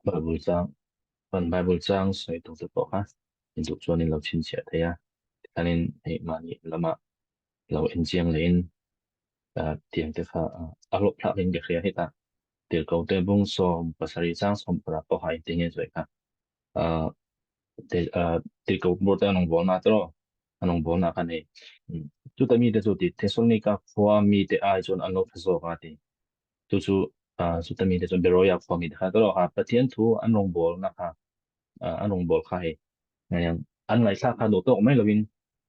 Bible chang kan Bible chang sawi tur te pawh kha induh chuan in lo chhinchhiah thei a, tikhanin hei mahni lama lo enchiang lehin tiang te kha a hlawh thlak in ka hria hetah tirhkoh te bung 17 chang 10 pawh kha engtin nge sawi kha tirhkoh bur te an rawn bawl na te rawh an rawn bawl na kha nei chuta mite chu ti Thessalonica khua mite ai chuan an lo tha zawk a ti chu chu chuta mite chuan Beroia khua mite kha te rawh kha Pathian thu an rawn bawl na kha an rawn bawl kha hei an ngaihthla kha duh tawk mai lovin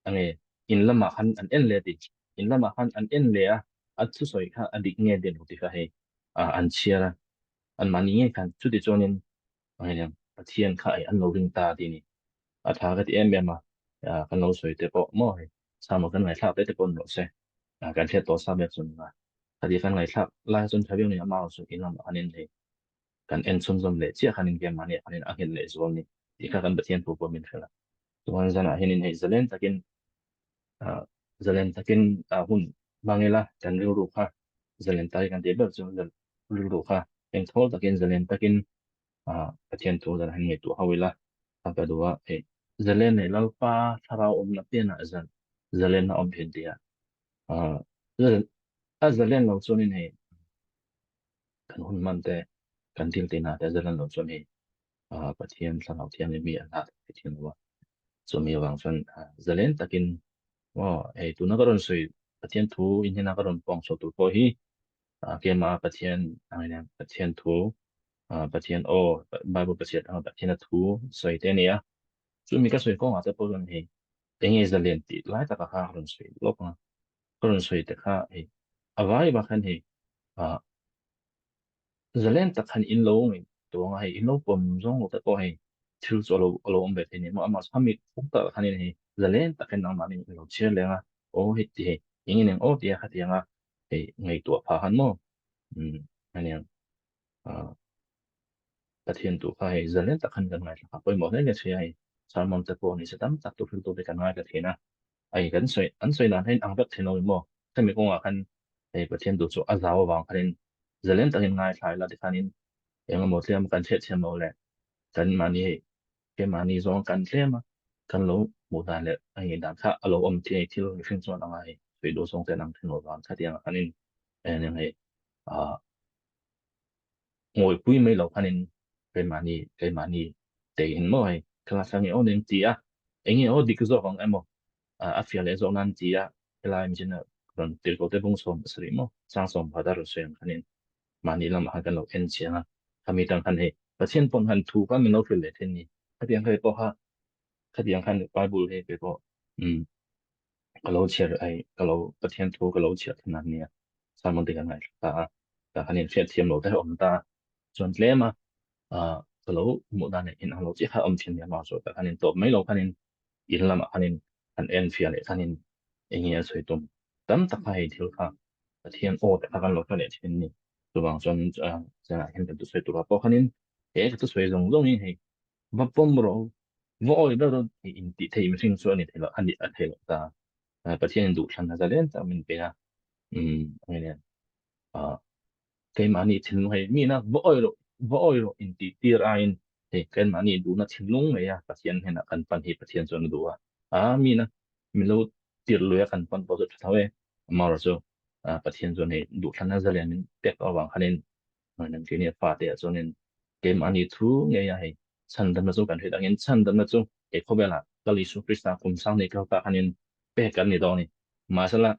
enge in lamah khan an en leh a ti in lamah khan an en leh a a thusawi kha a dik nge dik lo tih kha hei an chhiar a an mahni ngei khan chuti chuanin Pathian kha an lo ring ta tih a ni. A tha ka ti em em a, kan lo sawi te pawh maw hei chham kan ngaithlak te te pawh ni rawh se, kan hriat tawh sa mek chu ni a. Khati kan ngaithlak lai chuan tha viau ni amah chu in lamah khan in hei kan en chhunzawm leh chiah khan in keimahni ah khan in a nghet leh zual ni tih kha kan Pathian thu pawh min hrilh a. Chuan zanah hian in hei zalen takin zalen takin hun hmang ila kan rilru kha zalen takin kan tih ber chu rilru kha engthawl takin zalen takin Pathian thu dan han ngaihtuah ho ila a ka duh a, hei zalen leh Lalpa thlarau awmna pianah zan zalenna awm thin tih a a zalen lo chuanin hei kan hun hman te kan thil tihna te zalen lo chuan hei Pathian thlarau thianghlim hi a hlat thei thin lo a, chumi avang chuan zalen takin aw hei tuna ka rawn sawi Pathian thu in hnena ka rawn pawng chhuah tur pawh hi keimah Pathian Pathian thu Pathian aw Bible ka chhiat anga Pathian a thu sawi te a ni a, chumi ka sawi kawngah te pawh chuan hei enge zalen tih lai taka kha ka rawn sawi lawk ang a, ka rawn sawi te kha hei a vai bak khan hei Zalen tak khan in lo ngaihtuah anga hei in lo pawm zawng lo te pawh hei thil chu alo alo awm ve thei ni maw amah chu khami phung tak ah khanin hei zalen tak hian nangmahni in lo chhiar leng a aw hei ti hei eng in eng aw tia khatiang a hei ngaihtuah phah khan maw umm aniang ah Pathian duh kha hei zalen tak khan kan ngaithla kha pawimawh hle hle sia hei sermon te pawh ni se tam tak thuhriltu te kan ngaithla thin a Ai kan sawi an sawi dan hian ang vek thin lo ni maw? Hemi kawngah khan hei Pathian duh chu a zau avang khanin zalen takin ngaithla ila tikhanin eng emaw tlem kan chhiat thiam lo leh kan mahni hei keimahni zawng kan tlem a, kan lo hmuh dan leh a ngei dan kha a lo awm thei thil mihring chuan a ngai sawi duh zawng te an ang thin lo vang khatiang ah khanin eng hei ah ngawihpui mai lo khanin keimahni keimahni teihin maw hei class a nge aw nen ti a eng nge aw dik zawk ang emaw a fiah leh zawk nan ti a helai mihring a rawn tirhkoh te bung 17 maw chang 10 a rawn sawi ang khanin mahni lamah khan kan lo en chiang a khami tang khan hei Pathian pawn khan thu kha min lo hrilh leh thin ni khatiang kha pawh kha khatiang khan Bible hei te pawh um ka lo chhiar ai ka lo Pathian thu ka lo chhiar thin an nia sermon te kan ngaithla ta a tah khan in hriat thiam lo te awm ta chuan tlem a ka lo hmuh dan leh in ang lo chiah kha awm thin nia mahse tah khan in tawp mai lo khan in in lamah khan in han en fiah leh khan in eng nge a sawi tum tam tak kha hei thil kha Pathian aw te kha kan lo hre leh thin ni chuvang chuan zanah hian kan thusawi turah pawh khan in he ka thusawi zawng zawng hi hei Va pawm rawh u, va awi ber rawh tih intih theih mihring chu a ni thei lo, a ni a thei lo ta. Pathianin duhthlanna zalen tak min pe a, umm enge ah keimahni thinlung hei mina va awi rawh, va awi rawh intih tir aiin hei keimahni duhna thinlung ngei a Pathian hnenah kan pan hi Pathian chuan a duh a, ah mina min lo tirh lui a kan pan pawh chu a tha tho e, amaherawhchu chu Pathian chuan hei duhthlanna zalen min pek tawh avang khanin Nan keini a fate ah chuanin keimahni thu ngei a hei chhandamna chu kan hrilh angin chhandamna chu he khawvelah Lal Isu Krista kum sang nei kal ta khanin pek kan ni dawn a ni. Mahsela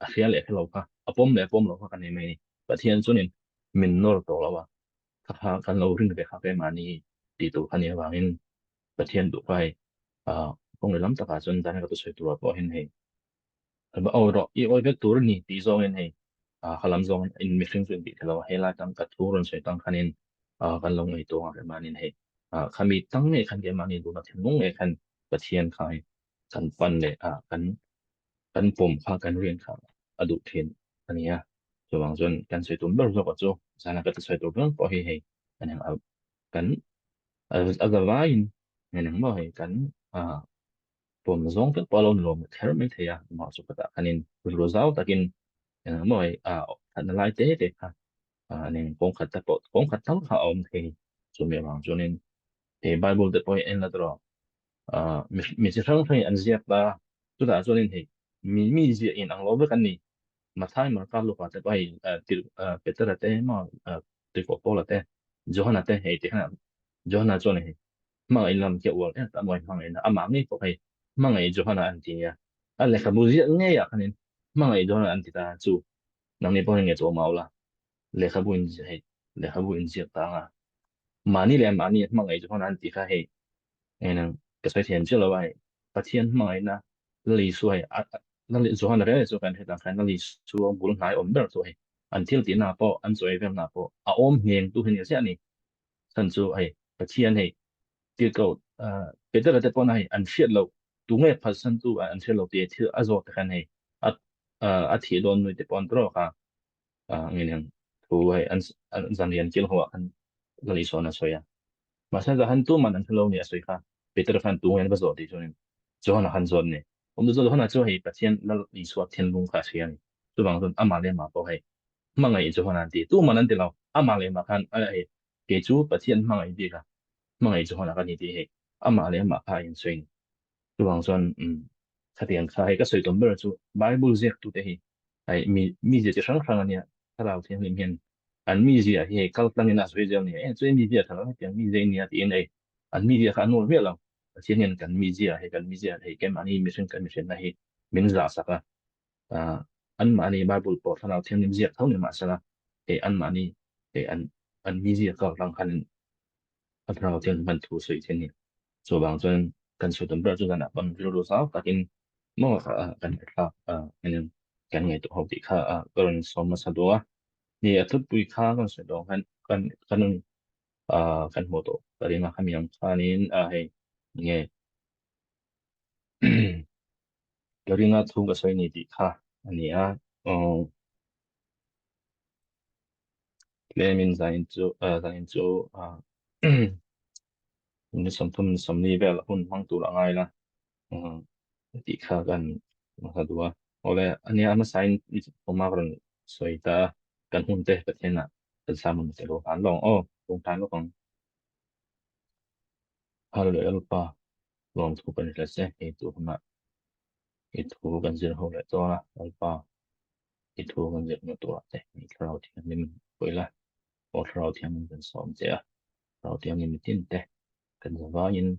a hria leh hre lo kha, a pawm leh pawm lo kha kan nei mai a ni. Pathian chuanin min nawr tawh lo a, kha kha kan lo rin ve kha keimahni tih tur kha ni avangin Pathian duh kha hei kawng lehlam takah chuan dan ka thusawi turah pawh hian hei Ba awi rawh, i awi vek tur a ni tih zawngin hei ka lam zawngin in mihring chu intih theih lo a, helai tang ka thu rawn sawi tang khanin kan lo ngaihtuah ang keimahniin hei khami tang ngei khan keimahni duhna thinlung ngei khan Pathian kha hei kan pan leh kan kan pawm kha kan rian kha a duh thin a ni a, chuvang chuan kan sawi tum ber zawk ah chu zana ka ti sawi tur ber pawh hi hei kan kan a zavaiin engemaw hei kan pawm zawng vek pawh a lo ni lo kher mai thei a, amah chu khatah khanin rilru zau takin engemaw hei a thatna lai te te kha eng kawng khat te pawh kawng khat tal kha a awm thei. Chumi avang chuanin he Bible te pawh hi en la tawh mi chi hrang hrangin an ziak ta. Chutah chuanin hei mi mi ziah in ang lo vek an ni. Mathai, Marka, Luka te pawh hei Petera te emaw Tirhkoh Paula te, Johana te hei ti khan Johana chuan hei hmangaih lam khi a uar em ta mawi hmangaihna amah ngei pawh hei hmangaih Johana an ti nia. A lehkhabu ziah ngeiah khanin hmangaih Johana an ti ta chu nangni pawh hi nge chu awm au la. Lehkhabu in hei lehkhabu in ziak ta anga mahni leh mahni hmangaih Johana an ti kha hei Engin ka sawi thiam chiah lo a hei Pathian hmangaihna Lal Isua hei Lal Johana reng reng chu kan hretang khan Lal Isua bul hnai awm ber chu hei an thil tihna ah pawh an chaw ei velna ah pawh a awm ngheng tu hi ni chiah a ni. Chhan chu hei Pathian hei tirhkoh Petera te pawhna hei an hriat loh tu nge phatsan tu an hriat loh tih thil a zawt te khan hei a a thih dawn nui te pawh an tawk a ngei ang thu hei an zanrian kil ho ah khan Lal Isua'n a sawi a. Mahse zahan tuman an hrelo ni a sawi kha Peter khan tu nge an va zawh tih chuanin Johana khan zawt ni. Awm chu Johana chu hei Pathian Lal Isua thinlung kha a hria a ni. Chuvang chuan amah leh amah pawh hei hmangaih Johana an ti. Tuman an ti lo. Amah leh amah khan hei kei chu Pathian hmangaih bik a hmangaih Johana ka ni tih hei amah leh amah kha a insawi ni. Chuvang chuan khatiang kha hei ka sawi tum ber chu Bible ziaktute hi hei mi mizia chi hrang hrang a nia Thlarau Thianghlim hian an mizia hi hei kal tlangin a sawi zel nia e chu mizia tha lo hetiang mizia i nia tiin hei an mizia kha a nual miah lo. Pathian hian kan mizia hei kan mizia hei keimahni mihring kan mihrinna hi min zah sak a, anmahni Bible pawh Thlarau Thianghlim ziak tho ni mahsela hei anmahni hei an an mizia kal tlang khan a Thlarau Thianghlim hman thu sawi thin a ni. Chuvang chuan kan sawi tum ber chu zanah pawn rilru zau takin maw kan ngaihthlak kan ngaihtuah ho tih kha ka rawn sawm nasa duh a. Ni a thupui kha kan sawi dawn khan kan kan kan hmuh tawh ka ring a khami ang khanin hei nge ka ring a thu ka sawi ni tih kha a ni a. Tlemin zanin chu zanin chu ni 30 ni 40 vel hun hmang tur a ngai la tih kha kan hla duh a. Awle ania a hmasa in awma ka rawn sawi ta a, kan hun te Pathian ah kan sa hmun te lo han lawng aw lung tan lawk ang. Hallelujah Lalpa lawmthu kan hre che hei tur hunah i thu kan zir ho leh dawn a Lalpa i thu kan zir hnu turah te i thlarau thianghlim pawh ila aw thlarau thianghlim kan sawm che a thlarau thianghlim mitin te kan zavaiin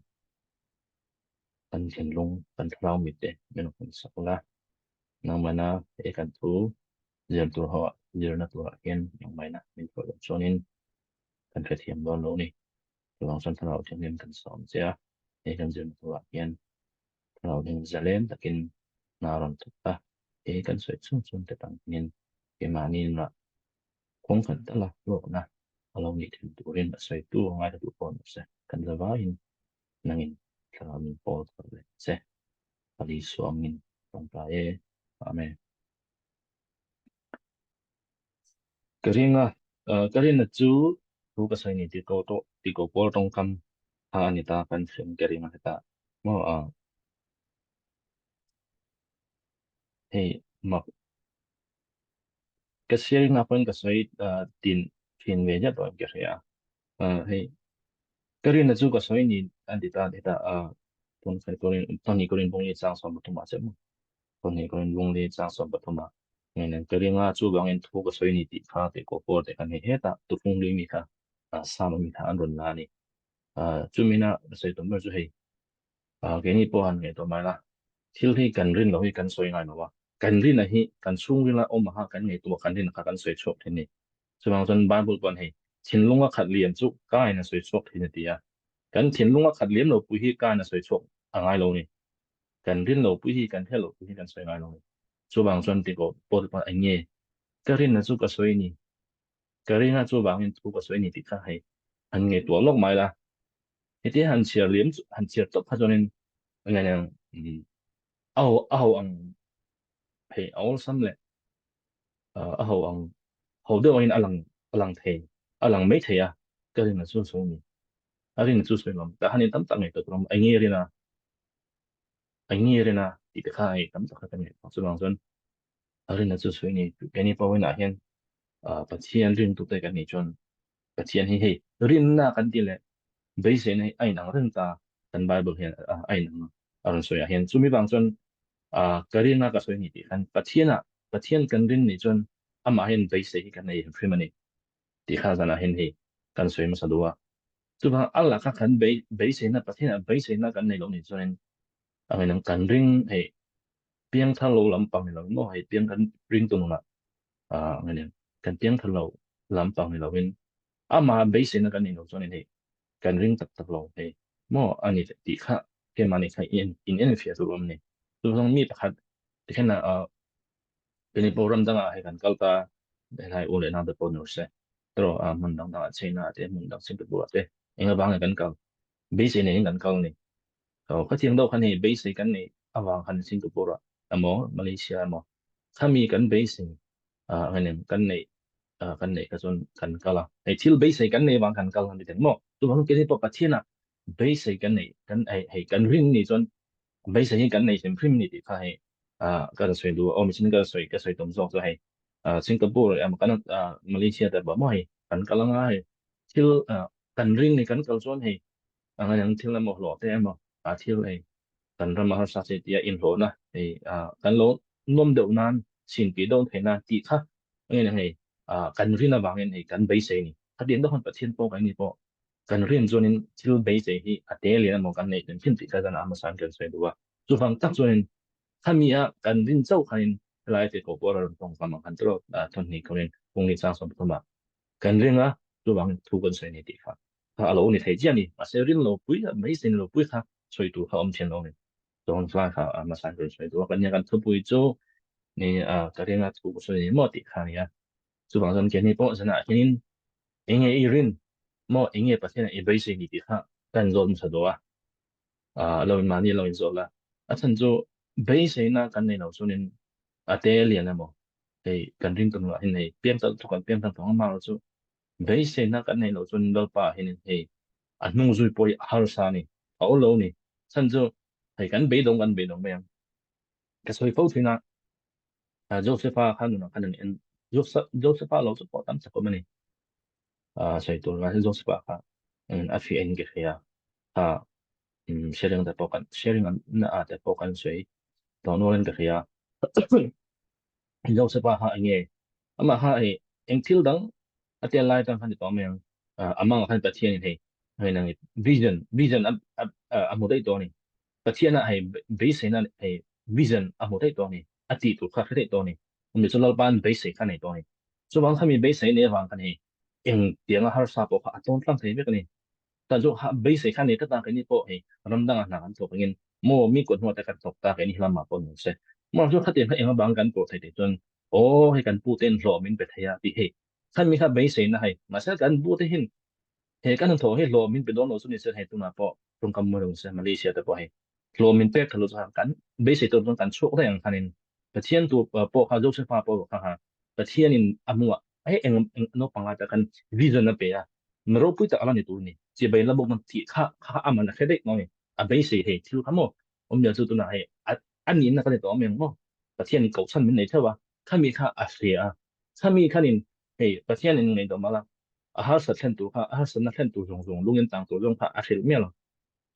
kan thinlung kan thlarau mit te min rawn sak la nangmahna he kan thu zir tur ho ah zirna turah hian nangmahna min hruai loh chuanin kan hrethiam dawn lo ni chuvang chuan thlarau thianghlim kan sawm che a he kan zirna turah hian thlarau thianghlim zalen takin hna rawn thawk a he kan sawi chhung chhung te tang hian keimahni inah kawng khat dala hlawkna a lo nih theih turin a sawitu a ngaithla duh pawh ni se kan zavaiin nangin thlarau min pawl thar leh che Pali suangin tawngtai e. Amen. Ka ringa ka rinna chu thu ka sawi ni ti ko to ti ko pawl tawngkam kha a ni ta kan hriam ka ringa heta maw a hei mak ka sharing na pawhin ka sawi tin thin ve zet tawh in ka hria a hei ka rinna chu ka sawi ni an ti ta heta a tun khai turin pahnih Korin bung li chang 13 ah che maw pahnih Korin bung li chang 13 ah ngeinan ka ringa chu bangin thu ka sawi ni tih kha tih ko pawl te khan hei heta tufung lui mi kha sam ami kha an rawn la a ni chumina ka sawi tum ber chu hei Keini pawh han ngaihtuah mai la, thil hi kan rin loh hi kan sawi ngai lo a, kan rin a hi kan chhungril a awm a kha kan ngaihtuah kan rin a kha kan sawi chhuak thin a ni. Chuvang chuan Bible pawn hei thinlunga khat liam chu kain a sawi chhuak thin a ti a, kan thinlunga khat liam lo pui hi kain a sawi chhuak a ngai lo a ni. Kan rin lo pui hi kan hriat loh pui hi kan sawi ngai lo a ni. Chuvang chuan ti pawh pawn eng nge ka rinna chu ka sawi a ni, ka rinna chuvangin thu ka sawi a ni tih kha hei han ngaihtuah lawk mai la. Heti han chhiar liam chu han chhiar tawp kha chuanin engah hian a ho a ho ang hei a awlsam leh a ho ang ho deuh angin a lang a lang thei a lang mai thei a ka rinna chu sawi ni a rinna chu sawi nuam tah hianin tam tak ngaihtuah tur a awm a eng nge rin a eng nge rin a tih te kha hei tam tak kha kan ngaihtuah chuvang chuan a rinna chu sawi ni keini pawhin ah hian Pathian ringtute kan nih chuan. Pathian hi hei rinna kan ti leh beiseina hi a inang reng ta kan Bible hian a inang a rawn sawi ah hian chumi vang chuan ka rinna ka sawi ni tih khan Pathianah Pathian kan rin nih chuan amah hian beisei hi kan nei hrim a ni tih kha zanah hian hei kan sawi hmasa duh a. Chuvang a laka kan beiseina Pathianah beiseina kan nei loh nih chuanin a ngainam kan ring hei piangthar lo lampang ni lo maw hei piang kan ring tu nunah ngainam kan piangthar lo lampang ni loin amah beiseina kan nei lo chuanin hei kan ring tak tak lo hei maw a ni tih kha keimahni kha in in enfiah tur awm a ni. Chuvang mi pakhat tikhian Kini pawh ram dangah hei kan kal ta, helai u leh nau te pawh ni se, erawh a hmun dang dangah China te hmun dang Singapore ah te eng avang nge kan kal, beisei neiin kan kal a ni. Aw khatiang deuh khan hei beisei kan neih avang khan Singapore ah emaw Malaysia emaw khami kan beisei ah engem kan neih ah kan neih kha chuan kan kal a, hei thil beisei kan neih avang kan kal a ni thei maw? Chuvang chuan kini pawh Pathian ah beisei kan neih kan hei hei kan rin ni chuan Beisei hi kan nei hrim hrim ni tih kha hei ka rawn sawi duh a, aw mihring ka sawi ka sawi tum zawk chu hei Singapore emaw kan Malaysia te pawh maw hei kan kal anga hei thil kan ring ni kan kal chuan hei ang ang thil emaw hlawh te emaw a thil hei kan rama harsa che tia inhlawhna hei kan lo nawm deuh nan chin tih deuh theih nan tih kha nge hei kan rin avangin hei kan beisei ni khatiang deuh khan Pathian pawh kan ni pawh Kan rian chuanin thil beisei hi a te lian emaw kan neih hlim hlim tih kha zan a hmasa in kan sawi duh a. Chuvang tak chuanin khami a kan rin chauh khanin helai te pawh pawh a rawn tawng fam ang khan tawh thawhni kawngin kawngni chang 30 ah kan ring a, chuvangin thu kan sawi a ni tih kha kha a lo ni thei chiah a ni. Mahse rin lo pui a beisei lo pui kha sawi tur kha a awm thin lo a ni. Chuan tlai kha a hmasa in kan sawi duh a, kan nia kan thupui chu ni a ka ring a thu ka sawi a ni maw tih kha a ni a. Chuvang chuan keini pawh zanah hianin Enge i rin maw enge Pathian i beisei ni tih kha ka in zawt hmasa duh a, lo in mahni lo in zawt la. A chhan chu beiseina kan nei lo chuanin a te lian emaw hei kan ring tum loh hian hei piang tak chu kan piang tak tawh ang amaherawh chu beiseina kan nei loh chuan Lalpa ah hianin hei a hnung zui pawh hi a harsa a ni, a awl lo a ni. Chhan chu hei kan beidawng kan beidawng mai ang. Ka sawi fo thin a, Josepha kha nunah khan an en Josepha lo chu pawh tam chak awm a ni. Sawi tur ngai Josepha kha a fiah in ka hria a sharing te pawh kan sharing na ah te pawh kan sawi tawh nual in ka hria. Josepha kha enge amah kha hei eng thil dang a tel lai atang khan ni tawh mai ang amah khan Pathian in hei hei nang vision vision a a hmu daih tawh a ni. Pathian ah hei beiseina hei vision a hmu theih tawh a ni, a tih tur kha a hre theih tawh a ni. Chumi chu Lalpa'n beisei kha a nei tawh a ni. Chuvang kha mi beisei nei avang khan hei engtianga harsa pawh kha a tawn tlang thei vek a ni. Tah chu beisei kha a nei tlat a, keini pawh hei ram dangah hna kan thawk angin maw mi kut hnuah te kan thawk ta keini helamah pawh ni se. Maw chu khatiang kha eng avang kan tur thei tih chuan aw hei kan pute in hlawh min pe thei a tih hei khan mi kha beiseina hei mahse kan pute hin He kan hnathawh hi hlawh min pe dawn lo chu ni se hei tunah pawh tawngkam mawi lo se Malaysia te pawh hei hlawh min pek tha lo chu kan beisei tur chuan kan chhuak daih ang khanin Pathian tu pawh kha Josepha pawh kha kha Pathianin a hmuh a hei eng eng naupang lai te khan vision a pe a mi ropui tak ala ni tur a ni chibai la bawk na tih kha kha a man a hre daih maw ni a beisei hei thil kha maw awmzia chu tunah hei a a nihna ka ni tawh awm em maw Pathianin kohchhan min nei theuh a khami kha a hria a khami khanin hei Pathianin ngaihtuah mah la a harsat thlen tur kha, a harsatna thlen tur zawng zawng, lungin tang tur zawng kha a hrilh mial ang.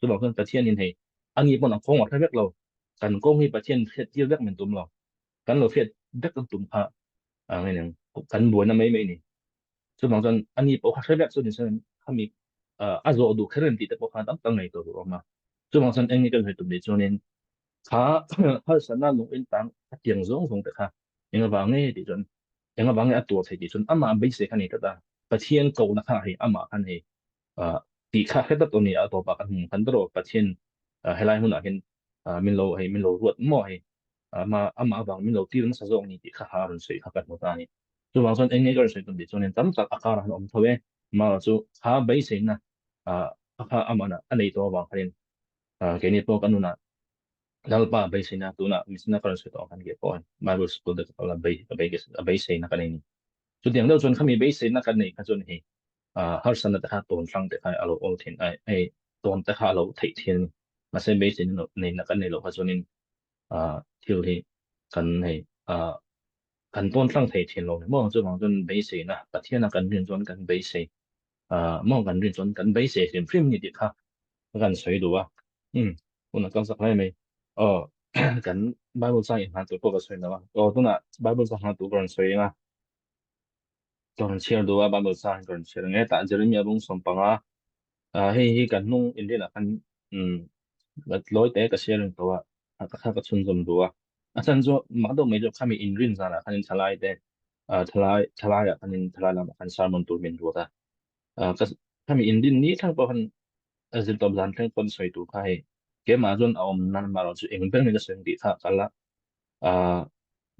Chuvang chuan Pathianin hei ani pawn a kawng a hre vek lo, kan kawng hi Pathian hriat tir vek min tum lo, kan lo hriat vek kan tum kha a nge nen kan buaina mai mai ni. Chuvang chuan ani pawh kha hre vek chu ni se khami a zawh duh kher em tih te pawh khan tam tak ngei tur a awm a. Chuvang chuan eng nge kan hre tum nih chuanin kha harsatna lungin tang a tiang zawng zawng te kha eng avang nge tih chuan Eng avang nge a tuar thei tih chuan amah beisei kha ni tlat a, Pathian kohna kha hei amah khan hei tih kha hre tlat aw ni a tawpah kan hmu khan erawh Pathian helai hmunah hian min lo hei min lo ruat maw hei ama amah avang min lo tir nasa zawk ni tih kha a rawn sawi kha kan hmu ta a ni. Chuvang chuan eng nge ka rawn sawi tum tih chuanin tam tak a karah han awm tho e, amaherawh chu kha beiseina kha amah a nei tawh avang khanin keini pawh kan nunah Lalpa beiseina tunah misna ka rawn sawi tawh ang khan kei pawh Bible school te ka kal a bei a beiseina ka nei a ni. Chutiang deuh chuan khami beiseina ka neih kha chuan hei harsatna te kha tawn hrang te kha a lo awl thin a, hei tawn te kha a lo theih thin a ni. Mahse beiseina neihna kan neih loh kha chuanin thil hi kan hei kan tawn tlang thei thin lo ni maw? Chuvang chuan beiseina Pathiana kan rin chuan kan beisei. Maw kan rin chuan kan beisei hrim hrim ni tih kha kan sawi duh a. Umm hun a kal chak hle mai. Aw kan Bible chang inhlan tur pawh ka sawi lo a. Aw tunah Bible chang hlan tur ka rawn sawi eng a. Ka rawn chhiar duh a Bible chang ka rawn chhiar ang e. Tah Jeremiah bung 15 hei hi kan hnung inrinah khan umm lawi te ka share reng tawh a ka kha ka chhunzawm duh a. A chhan chu mah deuh mai chu khami inrin zanah khanin thalai te thalai thalaiah khanin thalai lamah khan sermon tur min ruat a. Ka khami inrin ni thleng pawh khan a zir tawp zan thleng pawn sawi tur kha hei keimah chuan a awm nan marawh chu eng ber nge ka sawi ang tih kha ka la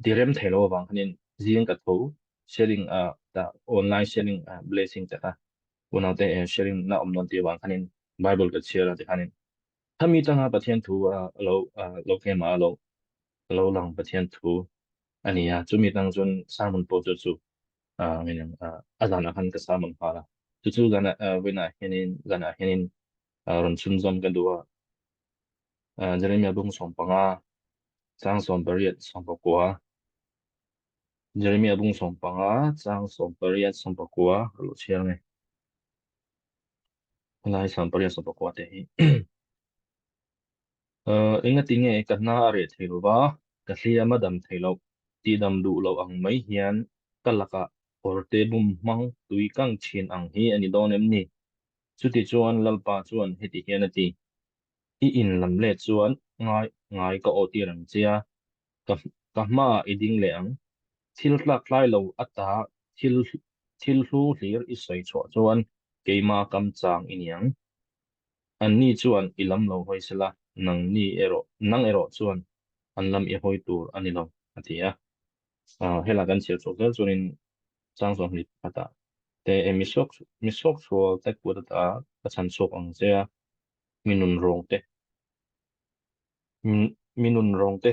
direm thei lo avang khanin zing ka tho sharing tah online sharing blessing te kha unaute sharing na awm dawn tih avang khanin Bible ka chhiar a tikhanin khami tanga Pathian thu lo lo keimah a lo lo lang Pathian thu a ni a chumi tang chuan sermon pawh chu chu a zanah khan ka sermon nghal a chu chu zanah vawiinah hianin zanah hianin rawn chhunzawm ka duh a Jeremiah bung 15 chang 18 19 Jeremiah bung 15 chang 18 19 ka lo chhiar nge helai 18 19 te hi engati nge ka hna a reh thei lova ka hliam a dam thei loh tihdam duh loh ang mai hian ka lakah kawrte bum hmang tui kang thin ang hi a ni dawn em ni? Chuti chuan Lalpa chuan heti hian a ti, I in lam let chuan ngai ngai ka aw tir ang che a, ka ka hmaah i ding leh ang. Thil tlak tlai lo ata thil thil hlu hlir i sawi chhuah chuan keima kam chang i ni ang. Anni chuan i lam lo hawi sela, nangni erawh nang erawh chuan an lam i hawi tur a ni lo, a ti a. Helai kan chhiar chhuak zel chuanin chang 21 ah te e mi suak mi suak sual te kut ata ka chhan chhuak ang che a, mi nun rawng te mi nun rawng te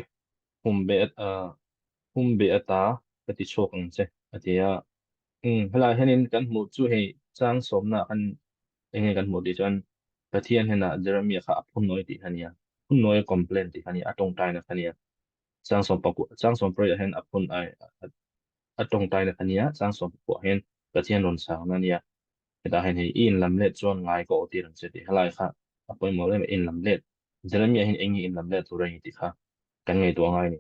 hum be hum be ata ka ti chhuak ang che a ti a. Helai hianin kan hmuh chu hei chang sawmna kan enge kan hmuh tih chuan Pathian hnenah Jeremiah kha a phunnawi tih kha a nia, phunnawi a complain tih kha a nia, a tawngtaina kha a nia. Chang sawm pakua chang sawm pariat ah hian a phun ai a tawngtaina kha a nia, chang 11 ah hian Pathian rawn chhangna a nia. Hetah hian hei i inlam let chuan ngai ka awh tir ang che tih helai kha a pawimawh em inlam let Jeremiah hian eng nge inlam let tur a ni tih kha kan ngaihtuah ngai a ni.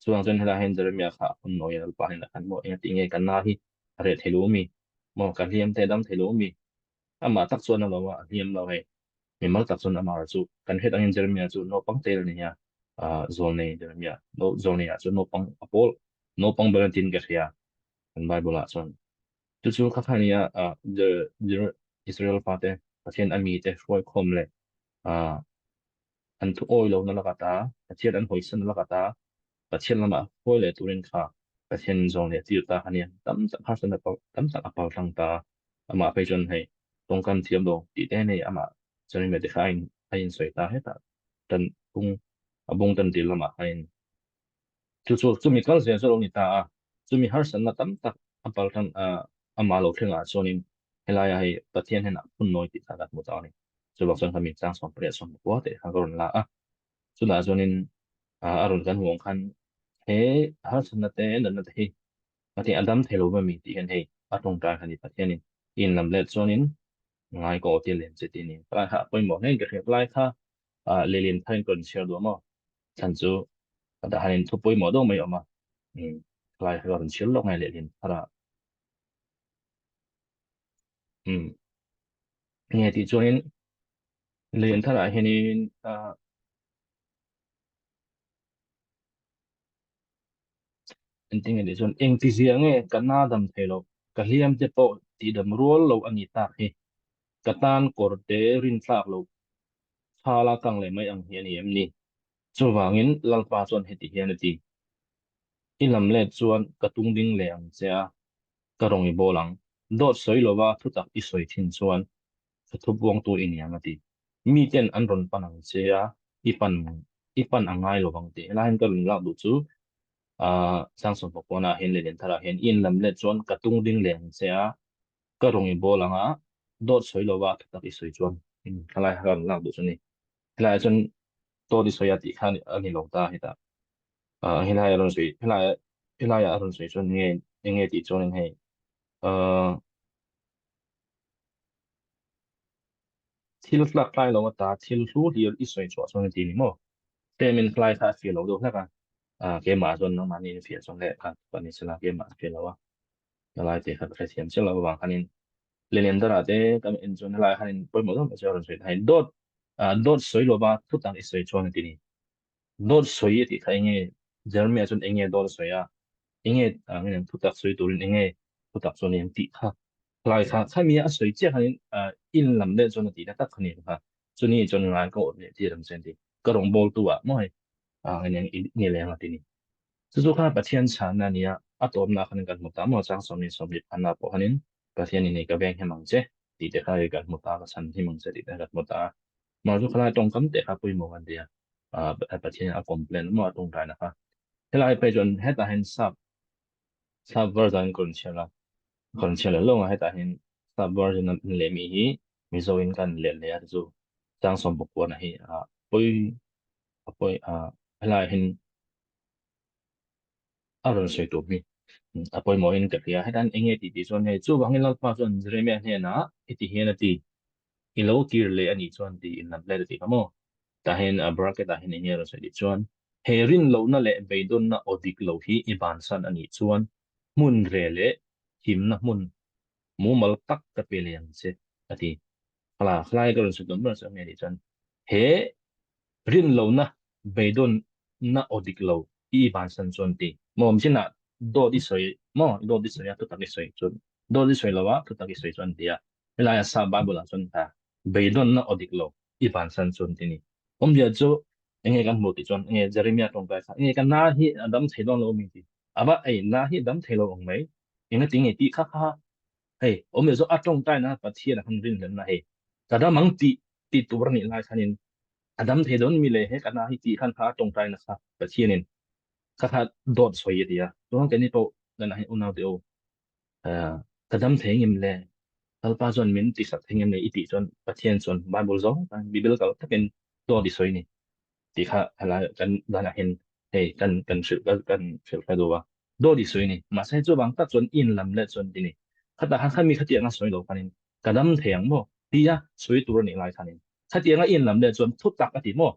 Chuvang chuan helai hian Jeremiah kha a phun nawi a Lalpa hnenah khan maw engati nge ka na hi a reh thei lo mi? Maw ka hliam te a dam thei lo mi? Amah tak chuan a lo a, a hliam lo hei. Mimal tak chuan amah chu kan hriat angin Jeremiah chu naupang tel a ni a, zawlnei Jeremiah zawlnei ah chuan naupang a pawl naupang ber a tin ka hria kan Bible ah chuan. Chu chu kha kha nia Israel fate Pathian a mite hruaikhawm leh an thu awi lohna lakah ta, Pathian an hawisanna lakah ta, Pathian lamah hruai leh turin kha Pathian zawng leh tir ta kha nia tam tak harsatna pawh tam tak a pal tlang ta. Amah phei chuan hei tawngkam thiam lo tih te nei amah chuan te kha a in a insawi ta hetah tan bung a bung tan tir lamah khanin chu chu chumi kal zel chu a lo ni ta a, chumi harsatna tam tak a pal tlang amah lo thlengah chuanin helaia hei Pathian hnenah phun nawi tih kha kan hmu ta a ni. Chuvang chuan khami chang 18 19 teh kha ka rawn la a, chutah chuanin a rawn kan hmuh ang khan he harsatna te natna te hi Pathian a dam thei lo va mi tih hian hei a tawngtai kha ni Pathianin i inlam let chuanin ngai ka aw tir lem che tih a ni. Palai kha a pawimawh hle in ka hria. Palai kha lelin tharin ka rawn chhiar duh a maw? Chhan chu ka dah hianin thu pawimawh deuh mai a awm a. Palai kha ka rawn chhiar lawk nge lehlin thar a. Nge tih chuanin lehlin tharah hianin Engtin nge tih chuan engti zia nge ka na dam thei lo, ka hliam te pawh tihdam rual lo a ni tak hi. Ka tan kawr te rin tlak lo thala kang leh mai ang hi a ni em ni? Chuvangin Lalpa chuan heti hian a ti, I lam let chuan ka tung ding leh ang che a, ka rawn i bawl ang. Dawt sawi lova thutak i sawi thin chuan ka thu buangtu i ni ang a ti. Miten an rawn pan ang che a, i pan i pan a ngai lo vang tih. Helai hian ka rawn lak duh chu Sang Sawmpakawna hian leh Lianthara hian i inlam let chuan ka tung ding leh ang che a, ka rawn i bawl ang a, dawt sawi lova thu tak i sawi chuan helai ka rawn lak duh chu a ni. Helaiah chuan dawt i sawi a tih kha a ni lo ta hetah. Helai a rawn sawi helai helaiah a rawn sawi chuan nge eng nge tih chuanin hei. Thil tlak tlai lo ata thil hlu hlir i sawi chhuah chuan a ti ni maw? Tlemin hlai kha a fiah lo deuh hlek a, keimah chuan nangmahni in fiah chuan leh kha ka ni sela keimah a fiah lo a, helai te kha ka hrethiam chiah lo avang khanin Lilian-Dara te kan en chuan helai khanin pawimawh deuh mai chu a rawn sawi ta hei dawt dawt sawi lova thutak i sawi chuan a ti ni. Dawt sawi a tih kha enge Jeremiah chuan enge dawt a sawi a, enge nge thutak sawi turin enge thutak chuan eng tih kha hlai kha khami a sawi chiah khanin in lam leh chuan a tih na tak kha ni kha chuni chuan ngai ka awt leh tir ang che an ti ka rawngbawl tu ah maw hei nge nge leng a ti ni chu chu kha Pathian chhanna a nia a tawpna khanin kan hmu ta maw chang sawmni sawmli phanna pawh khanin Pathian in ei ka veng hem ang che tih te kha kan hmu ta ka chhan him ang che tih te kha kan hmu ta a. Mah chu khalai tawngkam te kha pawimawh kan ti a, Pathian a complain maw a tawngtaina kha. Helai phei chuan hetah hian sap sap version ka rawn chhiar a, ka rawn chhiar leh lawng a hetah hian sap version an leh mi hi Mizo in kan let leh a chu chang sawm pakuana hi a pawi a pawi a helai hian a rawn sawi tur hi a pawimawhin ka hria. Hetan eng nge tih tih chuan hei chuvangin Lalpa chuan Jeremia hnenah heti hian a ti, I lo kir leh a nih chuan tiin lam let a ti kha maw? Tah hian a bracket ah hian eng nge a rawn sawi tih chuan he rinlohna leh beidawnna aw dik lo hi i bansan a nih chuan hmun re leh himna hmun mumal tak ka pe leh ang che a ti. Khala khalai ka rawn sawi tawn ber chu eng nge tih chuan he Rinlohna, beidawnna aw dik lo i i bansan chuan ti maw? Michinah dawt i sawi maw? Dawt i sawi a, thutak i sawi chuan dawt i sawi lo a, thutak i sawi chuan ti a. Helaia sa Bible ah chuan kha beidawnna aw dik lo i bansan chuan ti ni. Awmzia chu enge kan hmuh tih chuan enge Jeremiah tawngtai kha enge ka na hi a dam thei dawn lo mi ti. Ava ei na hi a dam thei lo ang mai. Enga ti nge tih kha kha hei awmzia chu a tawngtaina Pathian a han rinhlelhna hei ka dam ang tih tih tur a nih lai khanin a dam thei dawn mi le he ka na hi tih khan kha a tawngtai nasa Pathianin kha kha dawt sawi a ti a chuan keini pawh kan ah hian unau te u ka dam thei ngem le Lalpa chuan min ti sak thei ngem le i tih chuan Pathian chuan Bible zawng tan biblical takin dawt i sawi ni tih kha helai kan dan ah hian hei kan kan hrilh kan hrilh hre duh a dawt i sawi ni mahse chuvang tak chuan in lam leh chuan ti ni khatah khan khami khatiang a sawi lo khanin ka dam thei ang maw tia sawi tur a nih lai khanin Khatianga i inlam leh chuan thutak a ti maw?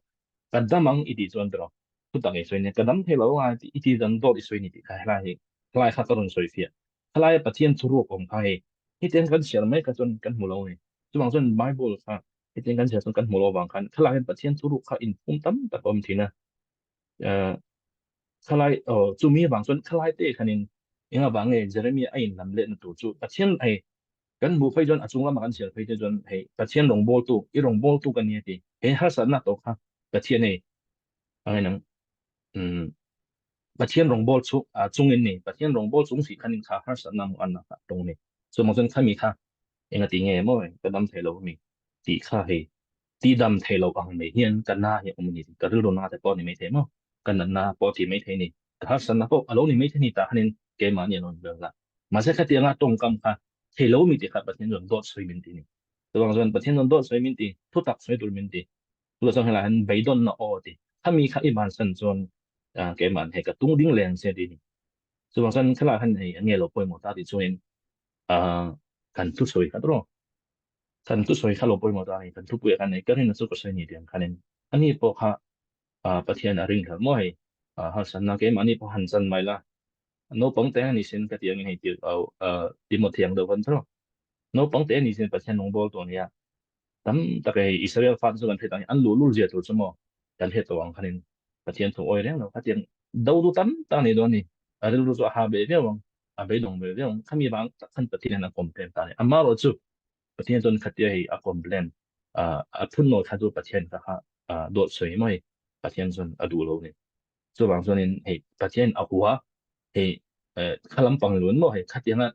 Ka dam ang i tih chuan tiraw? Thutak i sawi nia, ka dam thei lo anga i ti dan dawt i sawi ni tih kha helai hi helai kha ka rawn sawi fiah. Helaia Pathian thuruak awm kha hei hetiang kan chhiar mai kha chuan kan hmu lo a ni. Chuvang chuan Bible kha hetiang kan chhiar chuan kan hmu lo avang khan helai hian Pathian thuruak kha inphum tam tak a awm thin a. Khalai aw chumi avang chuan khalai te khanin eng avang nge Jeremiah a inlam lehna tur chu Pathian hei Kan hmuh phei chuan a chung lama kan chhiar phei te chuan hei Pathian rawngbawltu, i rawngbawltu ka ni a ti. He harsatna tawh kha Pathian hei a ngai nang umm Pathian rawngbâwl chu chungin ni Pathian rawngbâwl chung si khanin kha harsatna maw anna kha a tawng ni. Chuvang chuan khami kha engati nge maw ka dam thei lo ami tih kha hei ti dam thei lo ang mai hian ka na hi a awm a ni. Ka rilru na te pawh a ni maithei maw? Ka natna pawh a ti maithei ni. Ka harsatna pawh a lo ni maithei ni tah khanin keimahni a lo inbel la. Mahse khatianga tawngkam kha thei lo mi tih kha Pathian chuan dawt sawi min ti a ni. Chuvang chuan Pathian chuan dawt sawi min ti, thutak sawi tur min ti. Chuvang chuan helaiah hian beidawnna aw a ti. Khami kha i bansan chuan keimah hei ka tung ding leng che a ti a ni. Chuvang chuan helaiah hian hei enge lo pawimawh ta tih chuanin kan thusawi kha tawh kan thusawi kha lo pawimawh ta a ni. Kan thupuiah khan hei ka rinna chu ka sawi a ni tih ang khanin ani pawh kha Pathian a ring hlauh maw hei harsatna keimahni pawh han chan mai la. Naupang te ani sin ka ti angin hei tir au Timothy ang deuh kan tho. Naupang te ani sin Pathian nung bawl tu ania. Tam tak hei Israel fa te chu kan hriat ang an luhlul zia tur chu maw kan hriat tawh ang khanin Pathian thu awi reng lo khatiang do du tam tak ani dawn ni. A rilru chu a ha ve viau ang a beidawng ve viau ang khami vang tak khan Pathian hian a complain ta ani. Amaherawh chu Pathian chuan khatia hei a complain a phunnawi kha chu Pathian kha kha dawt sawi mai Pathian chuan a duh lo ni. Chuvang chuanin hei Pathian a hua hei kha lampang lun maw hei khatianga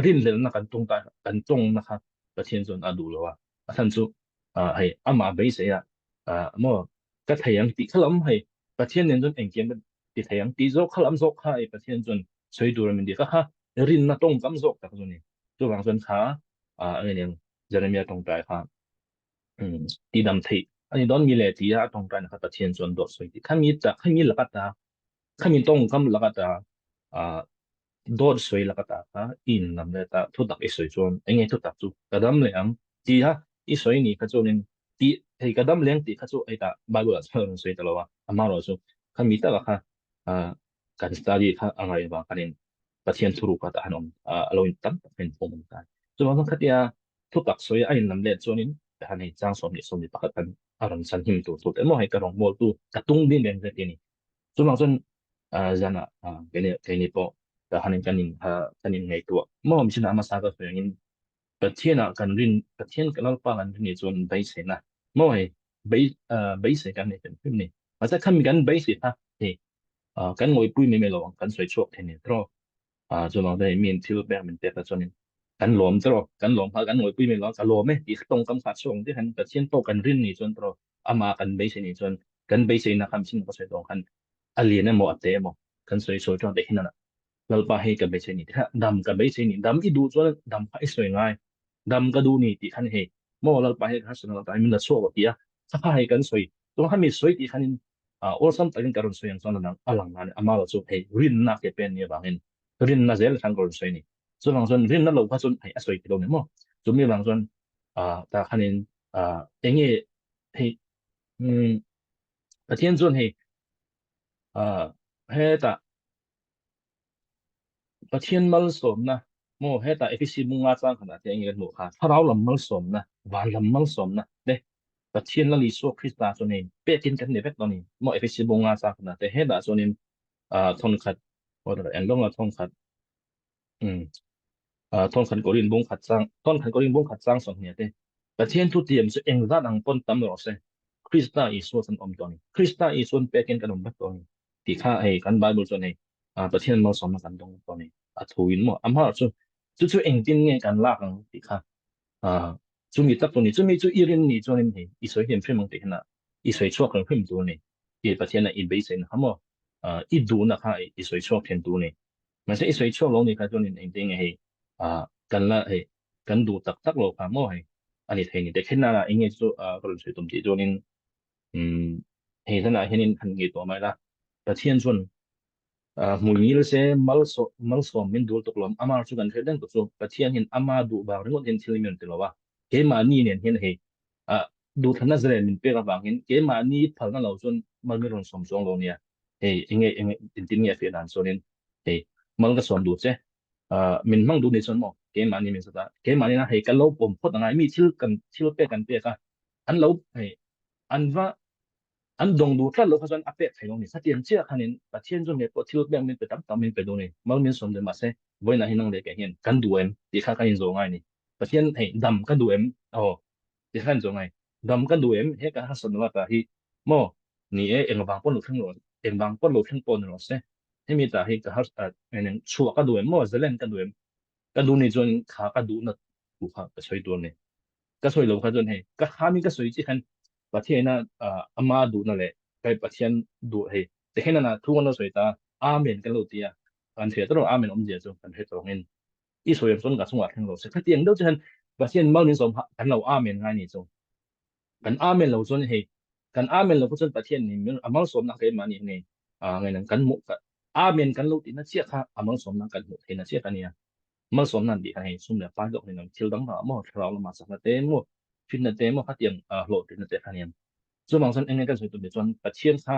rinhlelhna kan tung ta kan tawngna kha Pathian chuan a duh lo a. A chhan chu hei amah beisei a maw ka thei ang tih kha lam hei Pathian nen chuan engkim ka ti thei ang tih zawk kha lam zawk kha hei Pathian chuan sawi tur a min ti kha kha rinna tawngkam zawk tak chu a ni. Chuvang chuan kha a nge Jeremiah tawngtai kha ti dam theih a ni dawn mi le tia a tawngtaina kha Pathian chuan dawt sawi tih khami ta khami laka ta khami tawngkam laka ta dawt sawi laka ta kha in lam leh ta thutak i sawi chuan enge thutak chu ka dam leh ang tia. I sawi ni kha chuanin tih hei ka dam leng tih kha chu hei tah Bible ah chuan a rawn sawi ta lo a, amaherawhchu kha mi taka kha kan study kha a ngaih avang khanin Pathian thuruk kha tah han awm a lo in tam tak kha inphum awm ta a ni. Chuvang chuan khatia thutak sawi a inlam let chuanin tah han hei chang 21 khan a rawn chhan him tur tur te emaw hei ka rawngbawltu ka tung din reng reng ti a ni. Chuvang chuan zanah keini pawh tah hanin kan in kan inngaihtuah maw mihring ah hmasa ka sawi angin Pathianah kan rin, Pathian ka Lalpa kan rin nih chuan beiseina maw hei bei beisei kan nei hrim hrim ni. Mahse khami kan beisei kha hei kan ngawihpui mai mai lo ang, kan sawi chhuak thei ni tawh. Chuvang chuan hei miin thil pek min pek kha chuanin kan lawm tawh, kan lawm kha kan ngawihpui mai lo ang, ka lawm e tih tawngkam kha a chhuak ang tih khan Pathian pawh kan rin nih chuan tawh amah kan beisei nih chuan kan beiseina kha mihring ka sawi tawh ang khan a lian emaw a te emaw kan sawi sawi chuan teh hian Lalpa hei ka beisei ni tih dam ka beisei ni dam i duh chuan dam kha i sawi ngai dam ka duh ni tih khan hei maw Lalpa hei ka harsatna lakah min la chhuak rawh ti a kha kha hei kan sawi chuan khami sawi tih khanin awlsam takin ka rawn sawi ang chuan a lang nan amah lo chu hei rinna ke pen ni avangin rinna zel khan ka rawn sawi ni chuvang chuan rinna lo kha chuan hei a sawi theilo ni maw chumi vang chuan tah khanin enge hei Pathian chuan hei hetah Pathian malsawmna maw hetah Efesi bunga chang khatah te enge kan hmuh kha thlarau lam malsawmna van lam malsawmna te Pathian Lal Isua Krista chuan hei pekin kan ni vek dawn a ni maw Efesi bunga chang khatah te hetah chuanin thawnkhat engdawng a thawnkhat Thawnkhat Korin bung khat chang Thawnkhat Korin bung khat chang 20 te Pathian thu tiam chu engzat ang pawn tam rawh se Krista Isua chuan awm tawh a ni. Krista Isuan pekin kan awm vek tawh a ni tih kha hei kan Bible chuan hei Pathian malsawmna kan dawng tawh a ni. A thu in maw amah chu chu chu engtin nge kan lak ang tih kha chumi tak chu ni. Chumi chu i rin ni chuanin hei i sawi hlim hrim ang tih hian i sawi chhuak reng hrim tur a ni. I Pathiana i beiseina kha maw i duhna kha i sawi chhuak thin tur a ni. Mahse i sawi chhuak lo ni kha chuanin engtin nge hei kan la hei kan duh tak tak lo kha maw hei a ni thei ni te khen nana eng nge chu ka rawn sawi tum tih chuanin hei zanah hianin han ngei tawh mai la Pathian chuan hmui ngil se malsawm min dul tuk lawm amar chu kan hriat reng tuk chu Pathian hian ama duh vang ringawt hian thil min ti lo a keimahni nen hian hei duhthlanna zalen min pek avangin keimahni phalna lo chuan mal min rawn sawm chuang lo nia hei enge enge tintin nge a fiah dan chuanin hei mal ka sawm duh che min hmang duh ni chuan maw keimahni min zat a keimahni na hei kan lo pawm phawt angai mi thil kan thil pek kan pek a an lo hei an va an dawng duh tlat lo kha chuan a pek thei lo ni khatiang chiah khanin Pathian chu nge pawh thil pek min pe tam tam min pe duh ni mal min sawm duh mahse vawiinah hi nang leh kei hian kan duh em tih kha kan inzawh ngai ni Pathian hei dam ka duh em aw tih kha kan inzawh ngai dam ka duh em he kan harsatna lakah hi maw Ni e, engvang pawh lo thleng rawh, engvang pawh lo thleng pawh ni rawh se. Hemi tah hi ka har eng chhuah ka duh em maw, zalen ka duh em? Ka duh ni chuan kha ka duhna thu kha ka sawi tur a ni. Ka sawi lo kha chuan hei ka khami ka sawi chiah khan Pathianina ama duhna leh hei Pathian duh hei tikhian a thu kan lo sawi ta a, Amen kan lo ti a, kan hria tawh lo Amen awmzia chu kan hre tawh angin i sawi ang chuan ka chungah thleng lo se. Khatiang deuh chiah khan Pathian mal min sawm kan lo Amen ngai ni chu. Kan Amen lo chuan hei kan Amen lo kha chuan Pathian nih min a malsawmna keimah nih hei ngei kan hmuh Amen kan lo tihna chiah kha a malsawmna kan hmuh theihna chiah kha nia. Malsawmna an tih kha hei sum leh pai dawk ni lo thil dang dangah maw thlarau lamah chakna te maw fitna te maw khatiang hlawhtlinna te kha nia. Chuvang chuan enge kan sawi tum tih chuan Pathian kha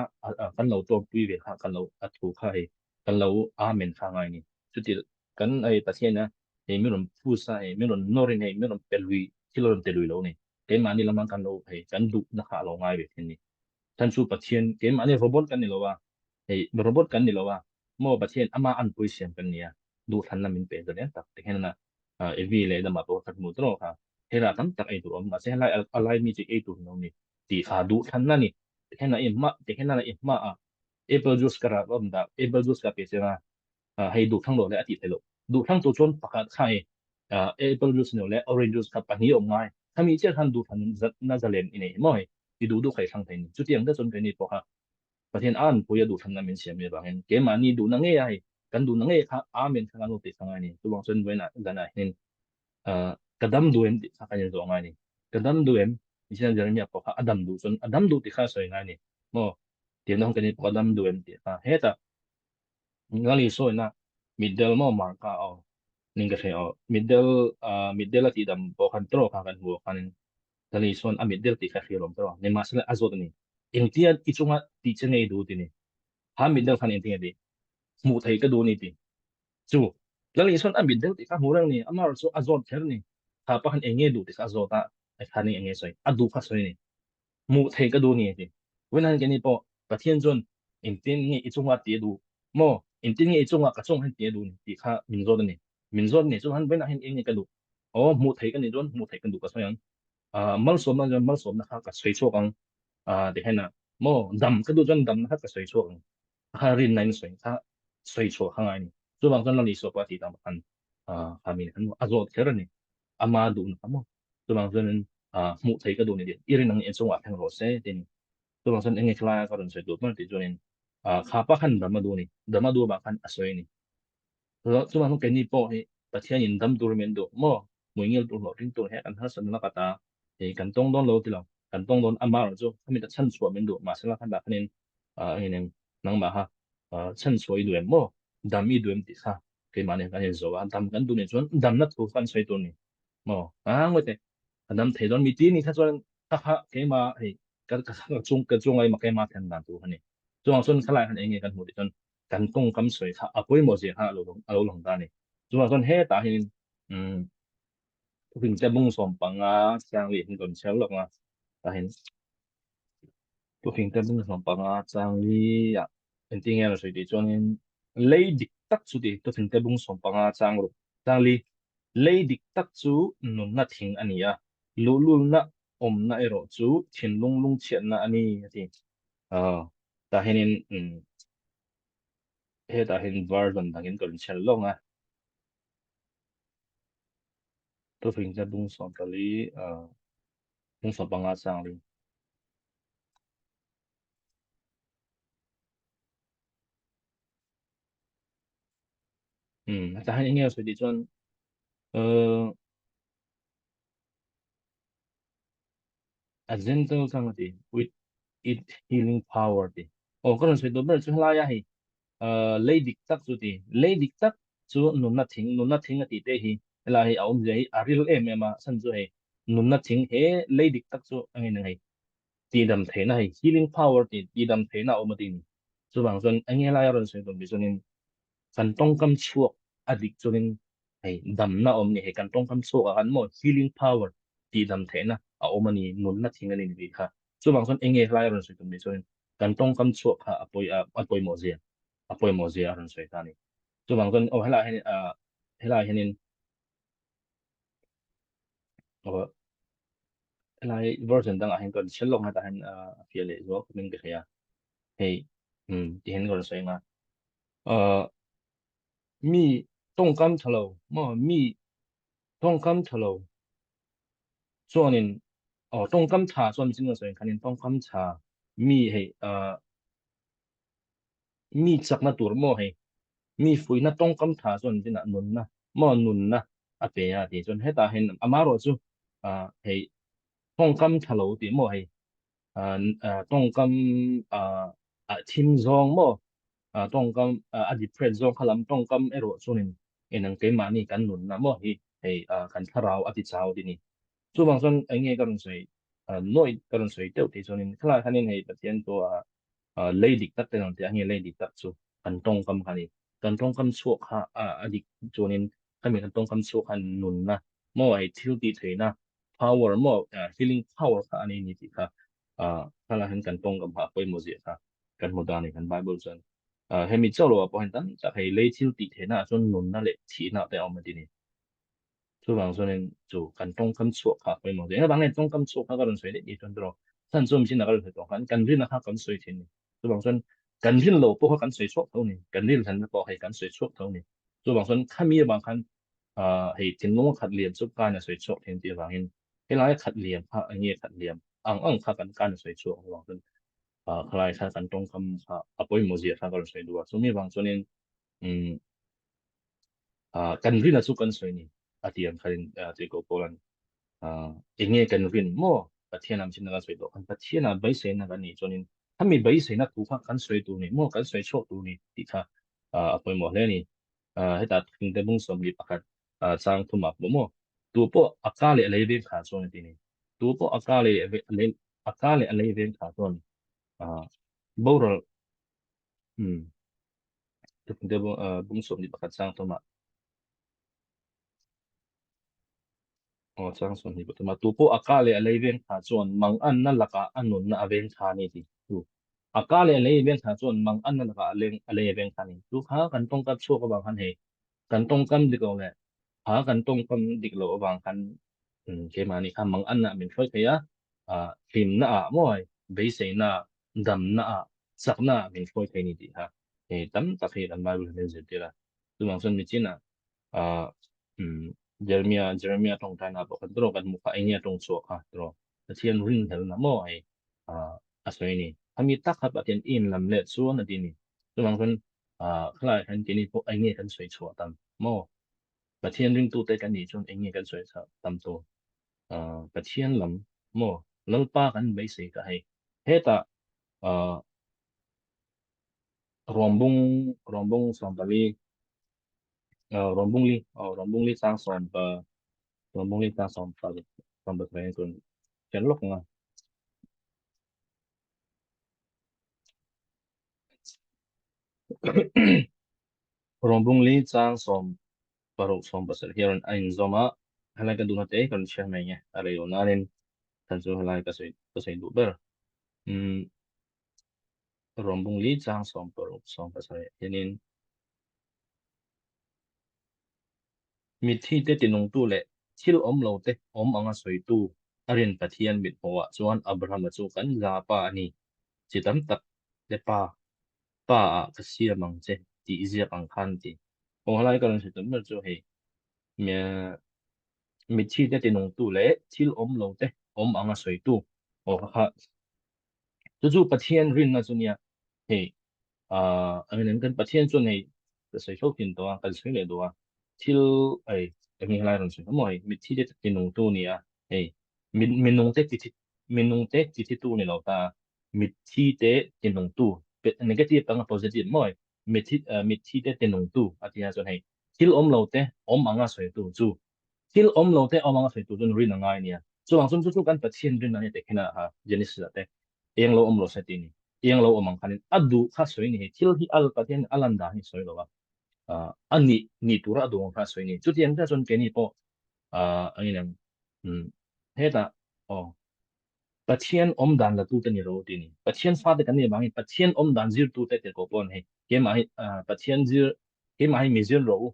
kan lo tawmpui ve kha kan lo a thu kha hei kan lo Amen kha ngai ni. Chuti kan hei Pathian a hei min rawn phus a hei min rawn nawrin hei min rawn pe lui thil a rawn pe lui lo ni. Keimahni lama kan lo hei kan duhna kha a lo ngai ve thin ni. Chan chu Pathian keimahni robot kan ni lo a, hei robot kan ni lo a, maw Pathian ama anpui siam kan ni a, duhthlanna min pe zalen tak ti hian a Evi leh Adama pawh kha hmu tawh kha hela tam tak ei tur awm mahse helai a lai mi chu ei tur ni lo ni tih kha duhthlanna ni ti hian a i hma ti hian a i hma a apple juice ka rat awm dah apple juice ka pe chiang a hei duhthlang lo leh a tih theih loh. Duhthlang tur chuan pakhat kha hei apple juice ni lo leh orange juice kha pahnih a awm ngai. Khami chiah khan duhthlan na zalen i nei maw hei i duh duh kha i thlang thei ni. Chutiang te chuan keini pawh kha Pathian a anpui a duhthlanna min siam mi avangin keimahni duhna ngei a hei kan duhna ngei kha Amen kha kan lo tih kha ngai ni. Chuvang chuan vawiinah zanah hian ka dam duh em tih kha kan inzawh ngai ni. Ka dam duh em? Nichina Jeremiah pawh kha a dam duh chuan a dam duh tih kha a sawi ngai ni maw? Tiang dang keini pawh a dam duh em tih kha hetah Ngali sawina mitdel maw marka aw ning ka hre aw mitdel mitdel a tih dam pawh khan tawh kha kan hmu khanin. Lali chuan a mit del tih kha hria lawm tawh a, nimahsela a zawt a ni. Engtia i chunga tih che ngei duh ti ni? Ha mit del khan engtin nge ti? Hmuh thei ka duh ni ti. Chu Lali chuan a mit del tih kha hmu reng ni, amaherawh chu a zawt kher ni. Kha pa khan eng nge duh tih kha a zawt a, khan eng nge sawi? A duh kha sawi ni. Hmuh thei ka duh ni a ti. Vawiin keini pawh Pathian chuan engtin nge i chunga ti a duh maw? Engtin nge i chunga ka chungah hian ti a duh ni tih kha min zawt a ni. Min zawt ni chuan vawiinah hian eng nge ka duh? Aw hmuh thei ka nih chuan hmuh theih ka duh ka sawi ang. Ah malsawmna chuan malsawmna kha ka sawi chhuak ang. Ah ti hian a maw dam ka duh chuan damna kha ka sawi chhuak ang. Kha rinna in sawi kha sawi chhuah kha ngai a ni. Chuvang chuan Lal Isua pawh a tih dan khan ah kha mi a zawt kher a ni. Ama duhna kha maw? Chuvang chuanin ah hmuh theih ka duh ni tih i rin ang i chungah thleng rawh se tiin chuvang chuan enge khlaia ka rawn sawi tur hman tih chuanin ah kha pa khan dam a duh a ni. Dam a duh avang khan a sawi a ni. Chuvang chuan keini pawh hi Pathianin dam tur min duh maw? Hmuingil tur hlawhtling tur he kan harsatna lak ata hei kan tawng dawn lo ti lo. Kan tawng dawn amah erawh chu khami ta chhanchhuah min duh mahsela khan dah khanin ah engin nangmah kha ah chhanchhuah i duh em maw? Dam i duh em tih kha keimah nen kan inzawh a, dam kan duh nih chuan damna thu kha an sawi tur ni maw? A ngawi teh ka dam thei dawn mi ti ni kha chuan kha kha keimah hei ka ka chung ka chunga emaw keimah thlen dan tur kha ni. Chuvang chuan khalai khan eng nge kan hmuh tih chuan kan tawngkam sawi kha a pawimawh zia kha a lo lang ta a ni. Chuvang chuan hetah hian umm thufingte bung 15 chang leh hi kan chhiar lawk a, tah hian thufingte bung 15 chang li ah engtin nge a rawn sawi tih chuanin lei dik tak chu tih thufingte bung 15 chang ruk chang li lei dik tak chu nunna thing a ni a, luhlulna awmna erawh chu thinlung lungchhiatna a ni a ti. Aw tah hianin umm hetah hian version dangin ka rawn chhiar lawk a. Thufingte bung 14 ah bung 15 chang li. Umm hetah hian eng nge a sawi tih chuan uh A gentle chang a ti with it healing power ti. Aw ka rawn sawi tur ber chu helai a hei uh lei dik tak chu ti. Lei dik tak chu nunna thing nunna thing a tih te hi helai hi a awmzia hi a ril em em a chhan chu hei nunna thing he lei dik tak chu a ngei hei tihdam theihna hei healing power tih tihdam theihna a awm a ti ni. Chuvang chuan eng nge helai a rawn sawi tur tih chuanin kan tawngkam chhuak a dik chuanin hei damna awm ni hei kan tawngkam chhuak ah khan maw healing power tih dam theihna a awm a ni nunna thing a ni tih kha chuvang chuan eng nge hlai a rawn sawi tum ni chuanin kan tawngkam chhuak kha a pawi a pawimawh zia a pawimawh zia a rawn sawi ta a ni chuvang chuan aw helaiah hian ah helaiah hianin aw helai version dangah hian ka rawn chhiar lawk na tah hian a fiah leh zual khawpin ka hria hei umm ti hian ka rawn sawi ang a ah Mi tawngkam tha lo maw mi tawngkam tha lo chuanin aw tawngkam tha chuan mihring a sawi khanin tawngkam tha mi hei ah mi chakna tur maw hei mi fuihna tawngkam tha chuan zinah nunna maw nunna a pe a tih chuan hetah hian amaherawh chu ah hei tawngkam tha lo tih maw hei ah tawngkam ah ah thim zawng maw tawngkam a depress zawng kha lam tawngkam erawh chuanin enang keimahni kan nunna maw hi hei kan thlarau a ti chau tih ni. Chuvang chuan eng nge ka rawn sawi nawi ka rawn sawi deuh tih chuanin khalai khanin hei Pathian pawh lei dik tak te rawn ti a nge lei dik tak chu kan tawngkam kha a ni. Kan tawngkam chhuak kha a dik chuanin khami kan tawngkam chhuak khan nunna maw hei thil tih theihna power maw healing power kha a nei ni tih kha khalai hian kan tawngkam kha a pawimawh zia kha kan hmu ta a ni kan Bible chuan hemi chauh loah pawh hian tam tak hei lei thil tih theihna ah chuan nunna leh thihna te a awm a ti ni. Chuvang chuanin chu kan tawngkam chhuah kha a pawimawh zia. Engvang nge tawngkam chhuah kha ka rawn sawi daih tih chuan tiraw chhan chu mihring ah ka rawn sawi tawh khan kan rinna kha kan sawi thin ni. Chuvang chuan kan rin lo pawh kha kan sawi chhuak tho ni. Kan rin hlanna pawh hei kan sawi chhuak tho ni. Chuvang chuan khami avang khan hei thinlung a khat liam chu kain a sawi chhuak thin tih avangin helai a khat liam kha eng nge khat liam ang ang kha kan kain a sawi chhuak avang chuan khalai kha kan tawngkam kha a pawimawh zia kha ka rawn sawi duh a. Chumi avang chuanin umm kan rin a chu kan sawi ni a ti ang khanin Tirhkoh Paula'n eng nge kan rin maw Pathian ang chin a kan sawi tawh khan Pathian ah beiseina kan nih chuanin khami beiseina thu kha kan sawi tur ni maw kan sawi chhuak tur ni tih kha a pawimawh hle a ni. Hetah thingte bung 21 chang thumah pawh maw tu pawh a ka leh a lei veng kha chuan a ti ni. Tu pawh a ka leh a ka leh a lei veng tha chuan boral um bung 21 chang thawmah aw chang 23 tu pawh a ka leh a lei veng tha chuan mang anna lakah a nunna a veng tha a ni tih chu a ka leh a lei veng tha chuan mang anna lakah a leng a lei a veng tha a ni. Chu kha kan tawngkam chhuak avang khan hei kan tawngkam dik lo leh kha kan tawngkam dik loh avang khan keimahni kha mang anna min hruai thei a, hlimna ah maw beiseina damna ah chakna ah min hruai thei a ni tih kha hei tam tak hi kan Bible hian min zirtir a. Chuvang chuan michin ah Jeremiah Jeremiah tawngtaina pawh khan tawrh kan hmuh kha eng nge a tawng chhuak kha tawrh Pathian rinhlelna maw hei a sawi a ni. Khami tak kha Pathian i inlam leh chuan a ti a ni. Chuvang chuan khalai ah hian keini pawh eng nge kan sawi chhuah tam maw? Pathian ringtute kan nih chuan eng nge kan sawi chhuah tam tur? Pathian lam maw? Lalpa kan beisei kha hei hetah Ruambung Ruambung 14 Ruambung li Ruambung li chang sawm pa Ruambung li chang sawm pa sawm pa chuan chen lawk ang a. Ruambung li chang 16 17 hi a rawn a inzawm a, helai ka duhna te ka rawn chhiar mai nge a rei lo nanin khan chu helai ka sawi ka sawi duh ber. Umm Ruambung li chang 16 17 hianin Mitthi te tinungtu leh thil awm lo te awm anga sawitu a rin Pathian mithmuhah chuan Abrahama chu kan za pa a ni. Chi tam tak te pa pa ah ka siam ang che tih ziak ang khan ti. Aw helai ka rawn hre tum ber chu hei mitthi te tinungtu leh thil awm lo te awm anga sawitu aw kha kha chu chu Pathian rinna chu nia hei I mean kan Pathian chuan hei ka sawi fo thin tawh a kan sawi leh duh a thil hei eng nge helai rawn sawi maw hei mitthi te tinungtu nia hei minung te ti minung te ti thitu ni lo ta mitthi te tinungtu negative anga positive maw hei mitthi mitthi te tinungtu a tia chuan hei thil awm lo te awm anga sawitu chu thil awm lo te awm anga sawitu chuan rin a ngai nia chuvang chuan chu chu kan Pathian rin a ni teh khin a Genesis ah te eng lo awm lo se tih a ni eng lo awm ang khanin a duh kha sawi ni hei thil hi al Pathian a lan dan hi sawi lo a a nih nih tura a duh ang kha sawi ni chutiang chiah chuan keini pawh a inang hetah aw Pathian awm dan la tute ni ro tih ni Pathian fate kan nih avangin Pathian awm dan zir tute tirh pawh pawh hei keimah hi Pathian zir keimah hi mi zir rawh u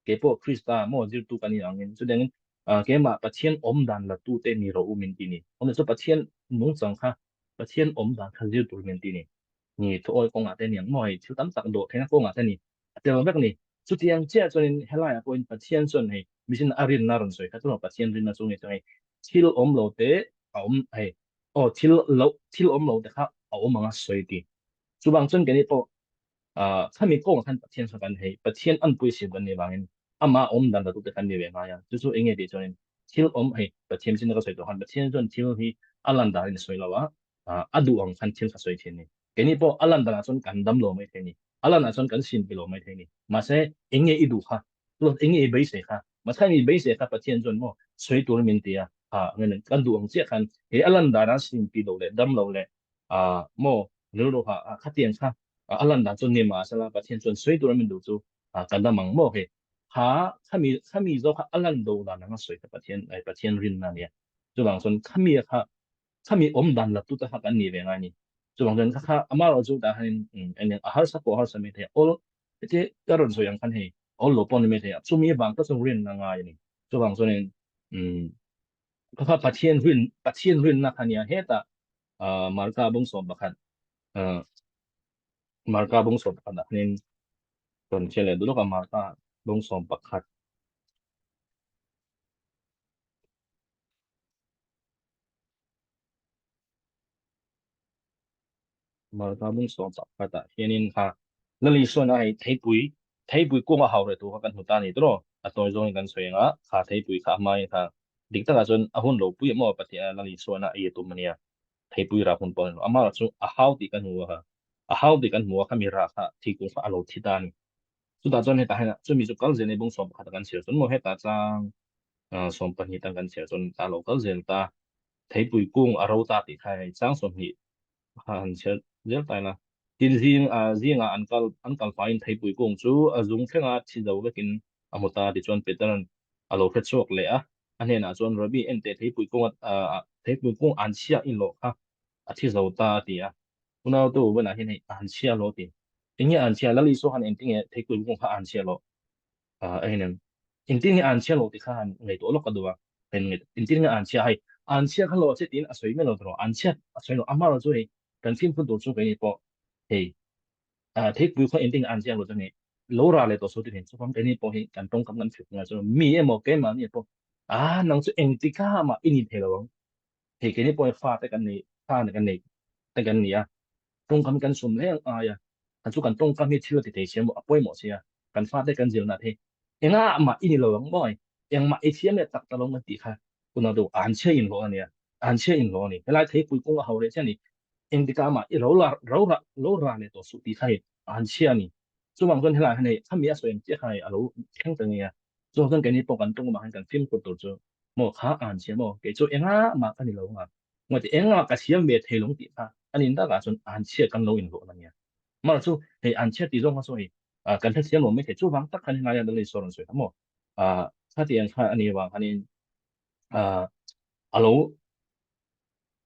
keipawh Krista maw zirtu kan nih angin chutiangin keimah Pathian awm dan la tute ni rawh u min ti ni. Awmze chu Pathian nungchang kha Pathian awm dan kha zir tur min ti ni. Ni thuawi kawngah te niang maw hei thil tam tak dawh theihna kawngah te ni a tel vek ni. Chutiang chiah chuanin helaiah pawhin Pathian chuan hei mihring a rinna rawn sawi kha chuan Pathian rinna chu nge chuan hei thil awm lo te a awm hei aw thil lo thil awm lo te kha a awm anga sawi ti. Chuvang chuan keini pawh Khami kawngah khan Pathian kha kan hei, Pathian anpui siam kan nih vangin amah awm dan latute kan ni ve ngai a. Chu chu eng nge tih chuanin thil awm hei Pathian chin ka sawi tawh khan Pathian chuan thil hi a lan danin a sawi lo a, a duh ang khan thil kha sawi thin a ni. Keini pawh a lan danah chuan kan dam lo mai thei a ni, a lanah chuan kan sin pe lo mai thei a ni. Mahse eng nge i duh kha, eng nge i beisei kha, mahse i beisei kha Pathian chuan maw sawi turin min ti a, kan duh ang chiah khan he a lan dana sin pi lo leh dam lo leh maw rilru kha khatiang kha a lan dan chu ni mahsela Pathian chuan sawi tur a min duh chu ka dam ang maw hei kha khami khami zawk kha a lan do dan anga sawi kha Pathian Pathian rinna ania chuvang chuan khami kha khami awm dan la tu te kha kan ni ve ngai ni chuvang chuan kha kha amarawh chu tah hian eng a harsa pawh harsa mai thei a awl heti ka rawn sawi ang khan hei awl lo pawh ni mai thei a chumi vang te chuan rinna ngai a ni chuvang chuanin kha kha Pathian rin Pathian rinna kha nia hetah Marka bung 11 Marka bung 11 ah hian rawn chhiar leh duh lawk a Marka bung 11 Marka bung 11 ah hianin kha Lali sawn a hei theipui theipui kung a hau reh tur kha kan hmu ta a ni tawh a tawi zawngin kan sawi ang a kha theipui kha a hmain kha dik takah chuan a hun lo pui emaw Pathian Lali sawn a ei a tum a nia. Theipui rah hun pawh a ni lo. Amah chu a hau tih kan hmu a kha. A hau tih kan hmu a, khami rah kha thingkung kha a lo thi ta a ni. Chutah chuan hetah hian chumi chu kal zel a ni bung 11 a kan chhiar chuan maw hetah chang 12 tang kan chhiar chuan a lo kal zel ta. Theipui kung a ro ta tih kha hei chang 20 kha han chhiar zel ta ila. Tin zing zingah an kal an kal pahin theipui kung chu a zung thlenga thi zo vekin a hmu ta tichuan Petera'n a lo hre chhuak leh a, a hnenah chuan Rabbi enteh theipui kung theipui kung an chhia i lawh kha a thi zo ta a ti a. Unautu bulah hian hei an chhia lo ti. Enge an chhia? Lal Isua khan engtinge theipui kung kha an chhia loh? Amen. Engtin nge an chhia lo tih kha han ngaihtuah lawk ka duh a. Hei engtin nge an chhia hei an chhia kha lo a che tiin a sawi mai lo tawh an chhia a sawi lo amaherawh chu hei kan fimkhur tur chu keini pawh hei theipui khaw engtin nge an chhia lo chu hei lo rah leh tawh sawi te chuan keini pawh hi kan tawngkam kan fimkhur ngai chu mi emaw keimahni pawh a nang chu engtikah mah i ni thei lo ang hei keini pawh hi fa te kan nei fa kan nei te kan ni a Tawngkam kan sum hle ang ai a, kan chu kan tawngkam hi thil a ti thei sia maw, a pawimawh sia, kan fate kan zirna te engah mah i ni lo ang maw, engmah i thiam leh tak tak lo ang tih kha unau deuh an chhia inhlawh a nia, an chhia inhlawh a ni. Helai theipui kawng a ho leh chiah a ni, engtikah mah i lo la ro rah lo rah leh tawh suh tih kha hei an chhia a ni. Chuvang chuan helai hian hei khami a sawi ang chiah kha hei a lo thleng ta ngei a, chuvang chuan keini pawh kan tawngkamah hian kan fimkhur tur chu maw kha an chhia maw kei chu engah mah ka ni lo ang a, Ngaihtuah engah ka siam ve thei lo tih kha an in takah chuan an chhiat kan lo inhlawh na nia. Mara chu hei an chhiat tih zawng kha chu hei kan hrethiam lo mai thei. Chuvang tak khan helai a Lal Isua rawn sawi kha maw? Khatiang kha a nih avang khanin a lo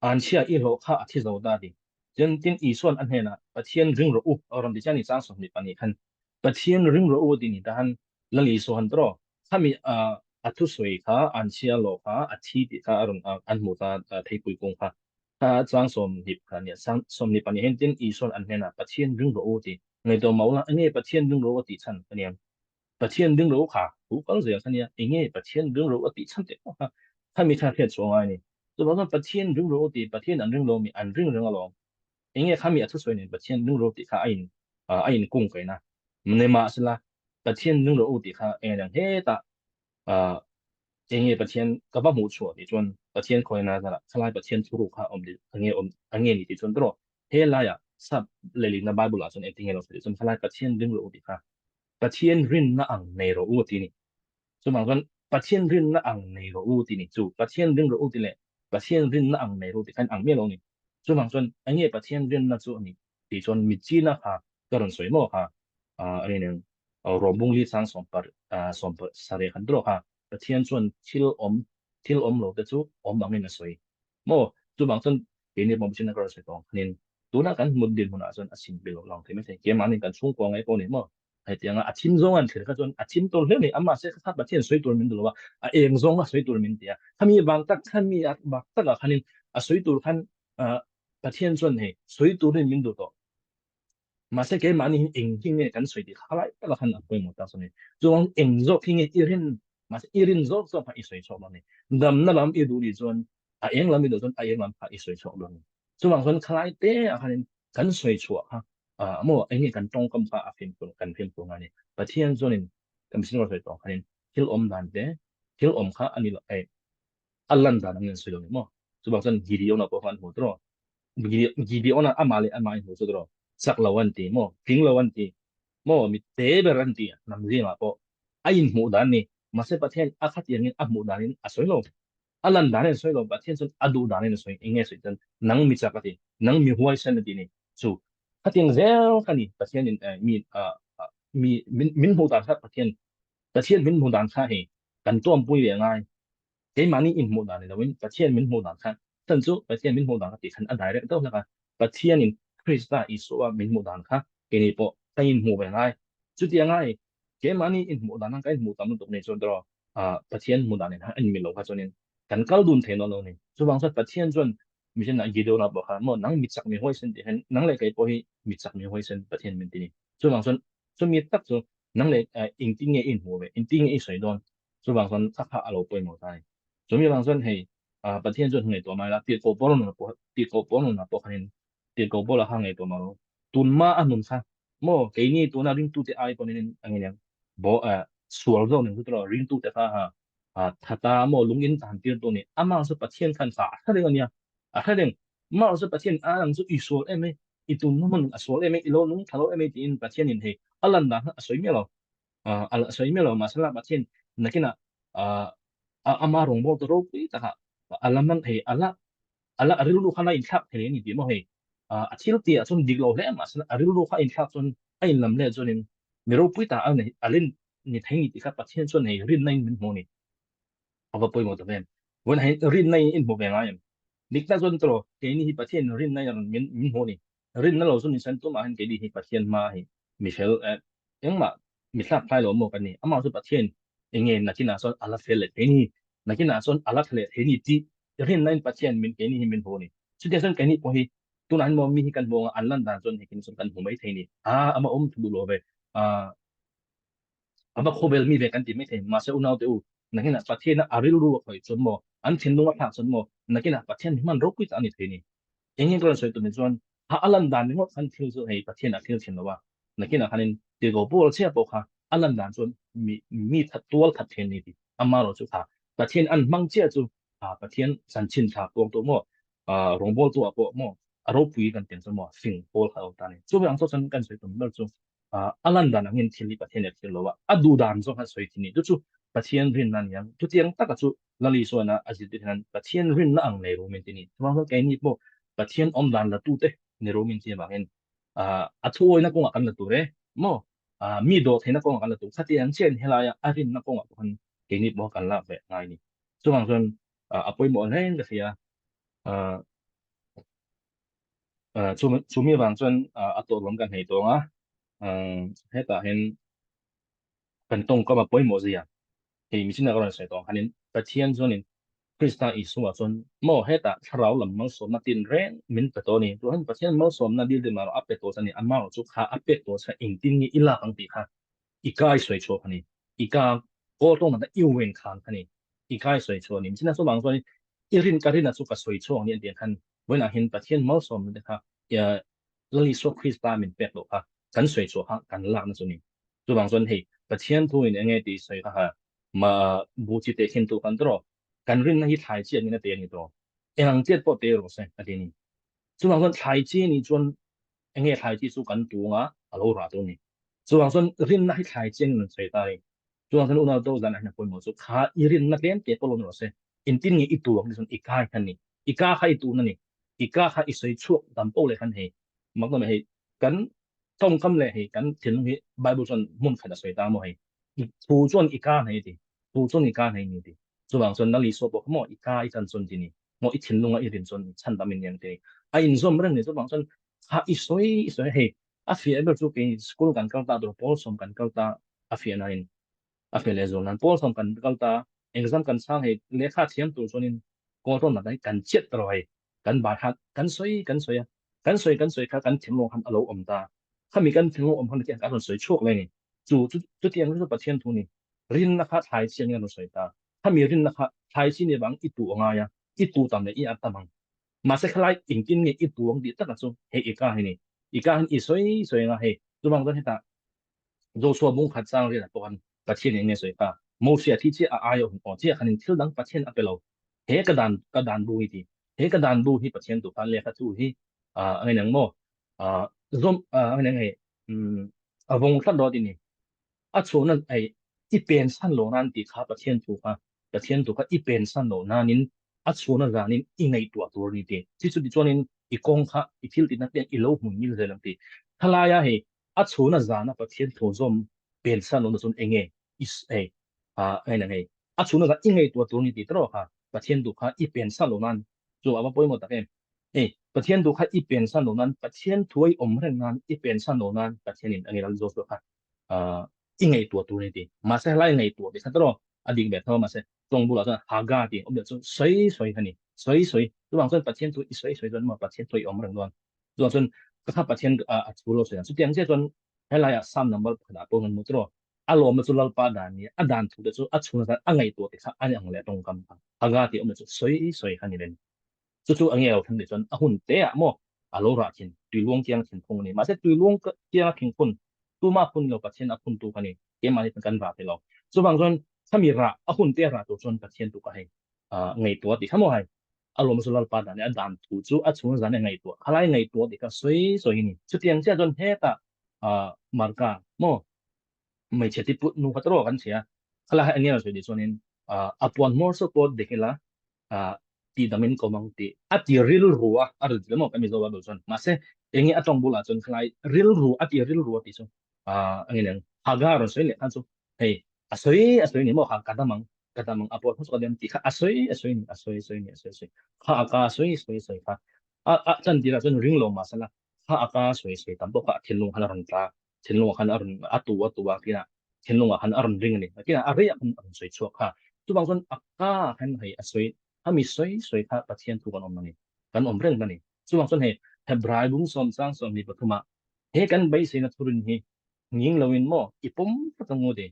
an chhia i hlawh kha a thi zo ta ti. Chuan tin Isua'n a hnenah Pathian ring rawh u a rawn ti chiah a ni chang 22 khan Pathian ring rawh u tih ni ta han Lal Isua han tawh khami a thusawi kha an chhia lawh kha a thi tih kha a rawn an hmuh ta theipui kung kha kha chang 20 kha nia chang 22 hian tin Isua'n an hnenah Pathian ring rawh u tih ngaihtuah mah ula enge Pathian ring rawh u a tih chhan ka nia Pathian ring rawh u kha thu kal zel kha nia enge Pathian ring rawh u a tih chhan teh kha khami kha hriat chhuah ngai a ni chuvang chuan Pathian ring rawh u tih Pathian an ring lo mi an ring reng alawm Enge khami a thusawi nen Pathian ring ro tih kha a in a in kung kaina nimahsela Pathian ring ro u tih kha eng ang hetah enge Pathian ka va hmuh chhuah tih chuan Pathian khawina zarah khalai Pathian thuruk kha awm ange awm ange ni tih chuan tawh he laiah sap lehlinna Bible ah chuan engtin nge lo sawi tih chuan khalai Pathian ring ro u tih kha Pathian rinna ang nei rawh u tih a ni. Chuvang chuan Pathian rinna ang nei rawh u tih ni chu Pathian ring rawh u tih leh Pathian rinna ang nei rawh u tih kha in ang miah lo a ni. Chuvang chuan enge Pathian rinna chu a ni tih chuan mitchina kha ka rawn sawi maw kha a ni nen Rawmbung li chang 17 khan tawh kha Pathian chuan thil awm thil awm lo te chu awm angin a sawi maw. Chuvang chuan keini pawh Pathian ka rawn sawi tawh ang khanin tuna kan hmut dinhmunah chuan a chim bil lo ang thei maithei keimahni kan chhungkua ngai pawh a ni maw. Hetianga a thim zawng an thlir kha chuan a thim tur hle mai a, mahse kha Pathian sawi tur min duh lo a, a eng zawng a sawi tur min ti a. Khami vang tak khami a bak takah khanin a sawi tur khan Pathian chuan hei sawi turin min duh tawh. Mahse keimahni hi eng hi nge kan sawi tih kha lai takah khan a pawimawh tak chu a ni. Chuan eng zawk hi nge i rin, mahse i rin zawk zawk kha i sawi chhuak dawn a ni. Damna lam i duh nih chuan a eng lam i duh chuan a eng lam kha i sawi chhuak dawn a ni. Chuvang chuan khalai te ah khanin kan sawi chhuah kha maw eng nge kan tawngkam kha a fimkhur kan fimkhur ngai a ni. Pathian chuanin kan mihring rual sawi tawh ang khanin thil awm dan te thil awm kha a ni lo eh a lan dan angin an sawi lo a ni maw. Chuvang chuan Gideon-a pawh kha an hmu tawh Gideon-a amah leh amah a inhmu chu tawh chak lo an ti maw tling lo an ti maw mi te ber an ti hnam zingah pawh a inhmuh dan a ni. Mahse Pathian a khatiangin a hmuh danin a sawi lo. A lan dan in a sawi lo, Pathian chuan a duh dan in a sawi, eng nge sawi chuan nang mi chak a ti, nang mi huaisen a ti ni chu khatiang zel kha ni Pathian in mi mi min min hmuh dan kha Pathian Pathian min hmuh dan kha hei kan tuampui ve ngai keimahni in hmuh dan ni lo in Pathian min hmuh dan kha chan chu Pathian min hmuh dan kha tih khan a direct deuh hlek a Pathian in Krista Isua min hmuh dan kha keini pawh kan in hmuh ve ngai chutianga hei keimahni in hmuh dan kha kan in hmuh tam lutuk ni chuan tawh Pathian hmuh dan in a inmil lo kha chuanin kan kal dun thei dawn lo a ni. Chuvang chuan Pathian chuan mission ah Gideon-a pawh kha maw nang mi chak mi huaisen tih hian nang leh kei pawh hi mi chak mi huaisen Pathian min ti ni. Chuvang chuan chumi tak chu nang leh engtin nge i inhmuh ve, engtin nge i sawi dawn chuvang chuan kha kha a lo pawimawh ta a ni. Chumi vang chuan hei Pathian chuan ngaihtuah mai la tirhkoh pawl nunah pawh tirhkoh pawl nunah pawh khanin tirhkoh Paula kha ngaihtuah mah rawh. Tun hma a nun kha maw keini tuna ringtute ai pawhin a ngei ang. Bo sual zawk nen chu tawh ringtute kha ha thata maw lungin tan tir tu ni. Amah chu Pathian khan kha a hre reng a nia. A hre reng. Amah chu Pathian a ang chu i sual em e, i tun hmun a sual em e, i lo nung tha lo em e tiin Pathianin hei a lan dan kha a sawi miah lo. A sawi miah lo. Mahse la Pathian nakinah ama rawngbawltu ropui takah a la man hei a la. Ala a rilru khan a inthlak thei a ni tih maw hei. A thil tih ah chuan dik lo hle mahse a rilru kha a inthlak chuan a inlam leh chuanin mi ropui ta a nei a rin ni thei ni tih kha Pathian chuan hei rinna in min hmu a ni. A va pawimawh tak em. Vawiin hei rinna in in hmu ve ngai em? Dik tak chuan tawh keini hi Pathian rinna in rawn min min hmu a ni. Rinna lo chu ni sen tumah hian keini hi Pathian hma hi mifel eh engmah mi thlak phai lo maw kan ni. Amah chu Pathian enge nakinah chuan a la fel leh thei ni, nakinah chuan a la tha leh thei ni tih rinna in Pathian min keini hi min hmu a ni. Chutiang chuan keini pawh hi tunah hian maw mi hi kan hmu anga an lan dan chuan hekin chuan kan hmu mai thei ni. Ah ama awm thu duh lo ve. Ah A va khawvel mi ve kan ti maithei. Mahse unaute u, nakinah Pathiana a rilru a khawih chuan maw, an thinlung a thlak chuan maw, nakinah Pathian hi hman ropui tak a ni thei ni. Eng nge ka rawn sawi tum ni chuan, ha a lan dan ringawt khan thil chu hei Pathian a thil thin lo a, nakinah khanin tirhkoh pawl chhia pawh kha a lan dan chuan mi mi that tual that thei a ni tih amarawh chu kha Pathian an hmang chiah chu kha Pathian chanchin tha puang tawh maw, rawngbawltu ah pawh maw a ropui kan tiang chuan maw fing pawl kha a awm ta a ni. Chuvang chu chuan kan sawi tum ber chu a lan dan angin thil hi Pathian a thlir lo a, a duh dan zawng khan sawi thin ni. Chu chu Pathian rinna a ni ang. Chutiang taka chu Lal Isuana a zirtir hian Pathian rinna ang nei rumin ti ni. Chuvang chuan keini pawh Pathian awm dan la tute ni rumin ti avangin a thuawina kawngah kan la tur e maw? Mi dawh theihna kawngah kan la tur. Khatiang chiahin helaia a rinna kawngah pawh khan keini pawh kan lak ve ngai ni. Chuvang chuan a pawimawh hlein ka hria. Chumi avang chuan a tawrhawm kan hei tawng a, hetah hian kan tawngkam a pawimawh zia hei mihring ah ka rawn sawi tawh ang khanin Pathian chuanin Krista Isua chuan maw hetah thlarau lam malsawmna tin reng min pe tawh a ni. Tunah hian Pathian malsawmna dil dil mah erawh a pe tawh che a ni, amah erawh chu kha a pek tawh che engtin nge i lak ang tih kha i kai sawi chhuah kha ni, i ka kawl tawng dan i wen khan kha ni, i kai sawi chhuah a ni. Mihring ah chuvang chuanin i rin ka rin a chu ka sawi chhuak ni a tih ang khan Vawiinah hian Pathian malsawmna te kha Lal Isua Krista min pek loh kha kan sawi chhuah kha kan lakna chu ni. Chuvang chuan hei Pathian thu in enge tih sawi kha ha ma bu chi teh khin tu khan tawh kan rinna hi thlai chi angin a te a ni tawh. Eng ang chiat pawh te rawh se a ti a ni. Chuvang chuan thlai chi ni chuan enge thlai chi chu kan tunga a lo rah tur a ni. Chuvang chuan rinna hi thlai chi angin an sawi ta a ni. Chuvang chuan unau do zanah hian a pawimawh chu kha i rinna tlem te pawh lo ni rawh se. Engtin nge i tu ang ti chuan i kai khan ni. I ka kha i tun a ni. I ka kha i sawi chhuak dam poh leh khan hei mak dawm hei kan tawngkam leh hei kan thinlung hi Bible chuan hmun khat a sawi ta maw hei. I thu chuan i ka hnei ti. Thu chuan i ka hnei ni ti. Chuvang chuan Lal Isua pawh kha maw i ka i chan chuan ti ni. Maw i thinlunga i rin chuan chhan dam i ni ang ti ni. A inzawm reng ni. Chuvang chuan kha i sawi i sawi hei a fiah ber chu kei school kan kal ta tur pawl sawm kan kal ta a fiah nain a fiah leh zual nan pawl sawm kan kal ta exam kan chhang hei lehkha thiam tur chuanin kawl tawn lat kan chiat ta lo hei kan bar kha kan sawi kan sawi a kan sawi kan sawi kha kan thinlung khan a lo awm ta khami kan thinlung awm khan a rawn sawi chhuak leh ni chu chutiang chu Pathian thu ni rinna kha thlai chi angin a rawn sawi ta khami rinna kha thlai chi ni vang i tu angai a i tu tam leh i a tam ang Mahse khalai engtin nge i tuang tih taka chu hei i ka hi ni. I ka hian i sawi sawi anga hei chuvang chuan hetah Joshua bung khat chang riatah pawh khan Pathian eng nge sawi kha Moses a thi chiah a aia hun aw chiah khanin thil dang Pathian a pe lo. He ka dan ka dan bu hi ti. He ka dan bu hi Pathian tu khan lehkha thu hi a ngen ang maw zawm a ngen ang hei a vawng tlat rawh ti ni. A chhuahna ei i pensan lo nan tih kha Pathian thu kha Pathian thu kha i pensan lo nanin a chhuahna zanin i ngaihtuah tur a ni tih. Chi chu tichuanin i kawng kha i thil tihna piang i lo hmun ngil zel ang tih. Khalaia hei a chhuahna zana Pathian thu zawm pensan lohna chuan enge i hei a hei a chhuahna zan i ngaihtuah tur a ni tih tawrh kha Pathian thu kha i pensan lo nan chu a va pawimawh tak em. Hei Pathian thu kha i pensan lo nan Pathian thu a i awm reng nan i pensan lo nan Pathianin a ngei zawk kha i ngaihtuah tur a ni ti. Mahse helai ngaihtuah tih kha tawrh a dik ve tho a, mahse tawng bulah chuan Haga tih awm leh chu sawi sawi kha ni. Sawi sawi. Chuvang chuan Pathian thu i sawi sawi chuan maw Pathian thu i awm reng dawn. Chuvang chuan ka kha Pathian a thu lo sawi ang. Chutiang chiah chuan helaiah Psalm number pakhatah pawh kan hmu tawrh a lawmna chu Lalpa dan ni a, a dan thu te chu a chhung atan a ngaihtuah tih kha a ni ang leh tawngkam kha. Haga tih awm leh chu sawi sawi kha ni ve ni. Chu chu a nge lo thleng tih chuan a hun te ah maw a lo rah thin, tuiluang kianga thin phung a ni. Mahse tuiluang kianga thing phun tuma phun lo Pathian a phun tu kha ni, keimahni chuan kan rah thei lo. Chuvang chuan khami rah a hun te rah tur chuan Pathian tu kha hei ngaihtuah tih kha maw hei a lawm chu Lalpa dan leh a dan thu chu a chhung zan e ngaihtuah khalai ngaihtuah tih kha sawi sawi a ni. Chutiang chiah chuan hetah Marka maw hmeichhe ti put nu kha tawrh kan chhia khalai enge a sawi tih chuanin a puan hmawr saw pawh dik ila. Tih damin kawm ang tih a ti rilru a, a rilru emaw kan Mizo Bible chuan. Mahse, enge a tawng bulah chuan khalai rilru a ti rilru a tih chu ah enge niang Hagar rawn sawi leh khan chu hei a sawi a sawi ni maw kha ka dam ang ka dam ang a pawl hmasa ka dam tih kha a sawi a sawi ni a sawi a sawi ni a sawi a sawi kha a ka sawi sawi sawi kha a a chan tirah chuan ring lo mahsela kha a ka sawi sawi tam pawh kha a thinlung khan a rawn tla thinlungah khan a rawn a tu a tu a kinah thinlungah khan a rawn ring a ni. Kinah a reiah khan a rawn sawi chhuak kha. Chuvang chuan a ka khan hei a sawi a mi sawi sawi kha Pathian thu kan awm a ni. Kan awm reng a ni. Chuvang chuan hei Hebrai bung sawm chang 23 ah he kan beiseina thurin hi nghing loin maw i pawm tlat ang u ti.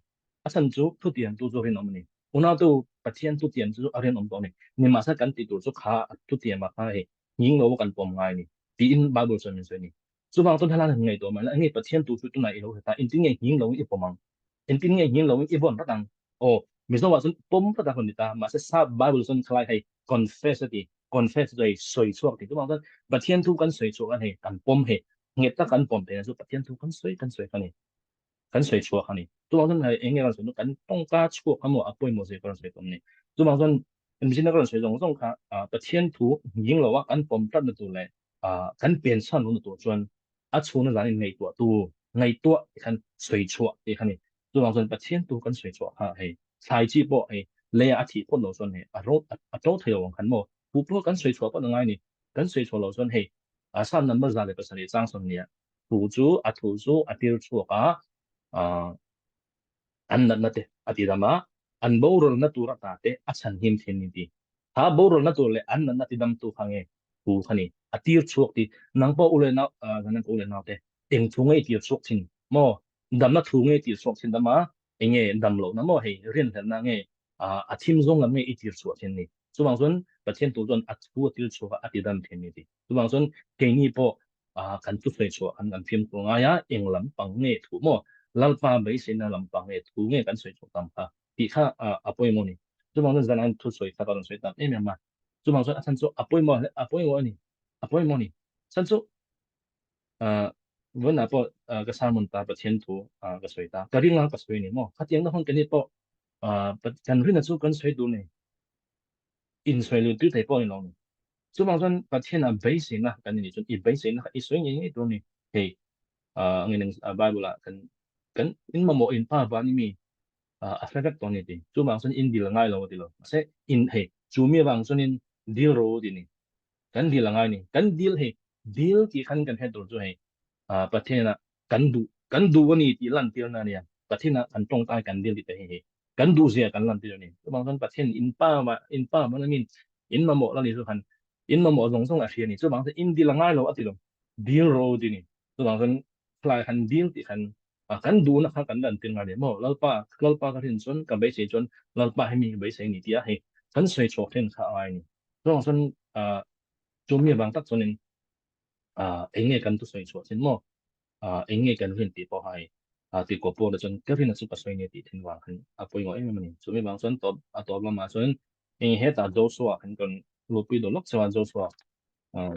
A chhan chu thutiam tu chu rinawm a ni. Unautu Pathian thutiam chu a rinawm tawh a ni. Nimahsela kan tih tur chu kha thutiam ah kha hei nghing lo kan pawm ngai a ni tiin Bible chuan min sawi a ni. Chuvang chuan helai han ngaihtuah mai la, enge Pathian tu chu tunah i lo hre ta, engtin nge nghing loin i pawm ang? Engtin nge nghing loin i vawn rat ang? Aw, Mizo ah chuan pawm rat a rawn ni ta, mahse sap Bible chuan khalai hei confess a ti, confess chu hei sawi chhuak ti. Chuvang chuan Pathian thu kan sawi chhuak a hei kan pawm hei, nghet tak kan pawm theihna chu Pathian thu kan sawi kan sawi kha ni, kan sawi chhuak a ni. Chuvang chuan hei enge rawn sawi chu kan tawngka chhuak kha maw a pawimawh zia ka rawn sawi tawh a ni. Chuvang chuan Mizina ka rawn sawi zawng zawng kha Pathian thu nghing lo a kan pawm tlatna tur leh kan pen chhan lohna tur chuan a chhungna zan in ngaihtuah tu ngaihtuah ti khan sawi chhuah tih kha ni. Chuvang chuan Pathian tu kan sawi chhuah kha hei thlai chi pawh hei leiah a thih phawt lo chuan hei a ro a to thei lo ang khan maw huh pawh kan sawi chhuah phawt a ngai ni. Kan sawi chhuah loh chuan hei Psalm number 107 chang 20 thu chu a thu chu a tir chhuak a an natna te a ti dam a, an boralna tur ata te a chhan him thin ni ti. Kha boralna tur leh an natna ti damtu kha nge thu kha ni a tir chhuak ti. Nang pawh u leh nau nang pawh u leh nau te eng thu nge i tir chhuak thin maw? Damna thu nge i tir chhuak thin dam a? Enge dam lohna maw hei rinhlelhna nge a thim zawng lam nge i tir chhuah thin ni? Chuvang chuan Pathian tur chuan a thu a tir chhuak a, a ti dam thin ni ti. Chuvang chuan keini pawh kan thusawi chhuah khan kan fimkhur ngai a, eng lampang nge thu maw, Lalpa beiseina lampang nge thu nge kan sawi chhuah tam kha tih kha a pawimawh a ni. Chuvang chuan zan an thusawi kha ka rawn sawi tam em em a, chuvang chuan a chhan chu a pawimawh hle, a pawimawh a ni, a pawimawh a ni. Chhan chu vawiinah pawh ka sermon ta Pathian thu ka sawi ta, ka ring a ka sawi a ni maw, khatiang na hun keini pawh kan rinna chu kan sawi tur a ni, insawi lui tui thei pawh a ni lo a ni. Chuvang chuan Pathian a beiseina kan ni chuan i beiseina kha i sawi ngei ngei tur a ni. Hei nge Bible ah kan kan in mamawh in pa van i mi a hre vek tawh a ni ti. Chuvang chuan in dil ngai lo a ti lo. Mahse in hei chu mi avang chuan in dil ro ti ni. Kan dil a ngai ni. Kan dil hei dil tih khan kan hre tur chu hei Pathian ah kan duh kan duh a ni tih lantirna a nia. Pathian ah kan tawngtai kan dil tih te hi hei kan duh zia kan lantir a ni. Chuvang chuan Pathian in pa mah in pa man amin in mamawh la ni chu han in mamawh zawng zawng a hria a ni. Chuvang chuan in dil a ngai lo a ti lo. Dil ro ti ni. Chuvang chuan khlai han dil tih khan kan duhna kha kan lantir ngai ni maw. Lalpa Lalpa ka rin chuan ka beisei chuan Lalpa hi mi ka beisei a ni tia hei kan sawi chhuak thin kha a ngai a ni. Chuvang chuan chu mi avang tak chuanin eng nge kan thusawi chhuah thin maw? Eng nge kan rin tih pawh hai tih kawp pawh chuan ka rin a chu ka sawi nge tih thin vang khan a pawimawh em em a ni. Chumi vang chuan tawp a tawp lamah chuan eng hetah Joshua khan kan lupui dawh lawk chauh a, Joshua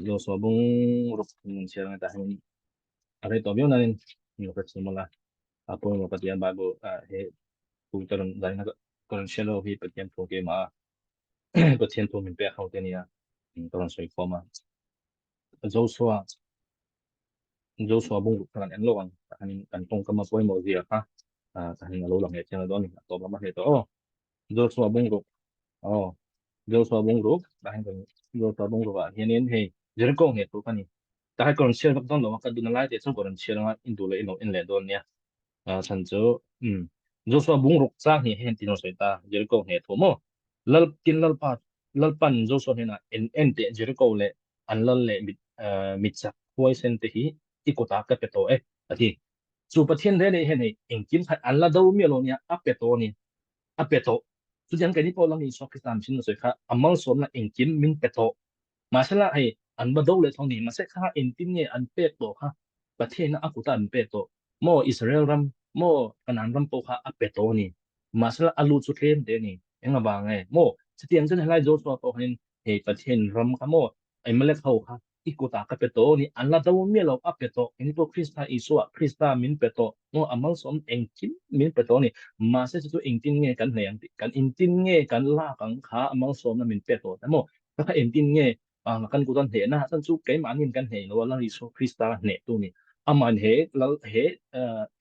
Joshua bung ruk kan chhiar ang hetah hian a rei tawh viau nain min lo hrethiam mawlh a, a pawimawh ka ti a Bible he thu ka rawn zaina ka rawn hria lo hi Pathian thu keimah a Pathian thu min pek ho te nia ka rawn sawi khawm a. Joshua Joshua bung ruk kha kan en lawk ang tah hianin kan tawngkam a pawimawh zia kha tah hian a lo lang leh chiang dawn a ni a tawp lam a hleh tawh aw Joshua bung ruk aw Joshua bung ruk tah hian kan Joshua bung ruk ah hianin hei Jericho nge tur kha ni tah hian ka rawn chhiar vak dawn lo a ka dun a lai te chuan ka rawn chhiar anga in duh leh in lo en leh dawn nia chhan chu Joshua bung ruk chang hi hei tin a sawi ta Jericho nge thu maw Lal tin Lalpa Lalpan Joshua hnenah en en teh Jericho leh an lal leh mit mit chak huaisen te hi i kutah ka pe tawh e a ti. Chu Pathian rel leh hian hei engkim kha an la do miah lo nia a pe tawh a ni a pe tawh. Chutiang keini pawh Lal Isua Krista mihring a sawi kha a malsawmna engkim min pe tawh. Mahsela hei an va do leh tho ni mahse kha engtin nge an pek tawh kha Pathian a kutah an pek tawh maw Israel ram maw Kanaan ram pawh kha a pe tawh a ni. Mahsela a lu chu tlem te a ni. Eng avang nge maw chutiang chuan helai Joshua pawh khanin hei Pathian ram kha maw Amalek ho kha i kutah ka pe tawh ni an la do miah lo a pe tawh eng pawh Krista Isua Krista min pe tawh maw a malsawm engkim min pe tawh ni mahse chu chu engtin nge kan hlei ang tih kan intin nge kan lak ang kha a malsawmna min pe tawh te maw. Ka kha engtin nge kan kut a hnehna chan chu keimahniin kan hneh lo a, Lal Isua Krista hneh tu ni. Amahin he Lal he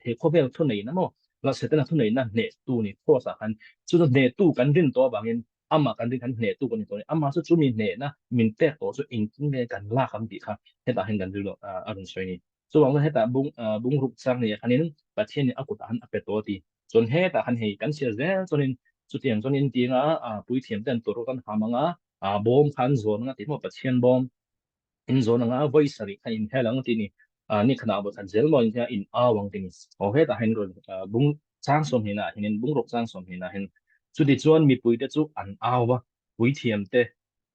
he khawvel thuneihna maw Lal Setana thuneihna hneh tu ni cross ah khan chu chu hneh tu kan rin tawh avangin amah kan rin khan hneh tu kan ni tawh a ni. Amah chu chumi hnehna min pek tawh chu engtin nge kan lak ang tih kha hetah hian kan rilru a rawn sawi a ni. Chuvang chuan hetah bung bungruk chang nia khanin Pathianin a kutah khan a pe tawh a ti. Chuan hetah khan hei kan chhiar zel chuanin chutiang chuan intinga puithiam ten tawrh an ham anga bawm kha an zawn anga tih maw Pathian bawm in zawn anga vawi sarih kha in hel ang tih ni ni khanah vawi khat zel maw in hian in au ang tih ni. Aw hetah hian rawn bung chang sawmhnihna ah hianin bungruk chang sawmhnihna ah hian chuti chuan mipuite chu an au va puithiam te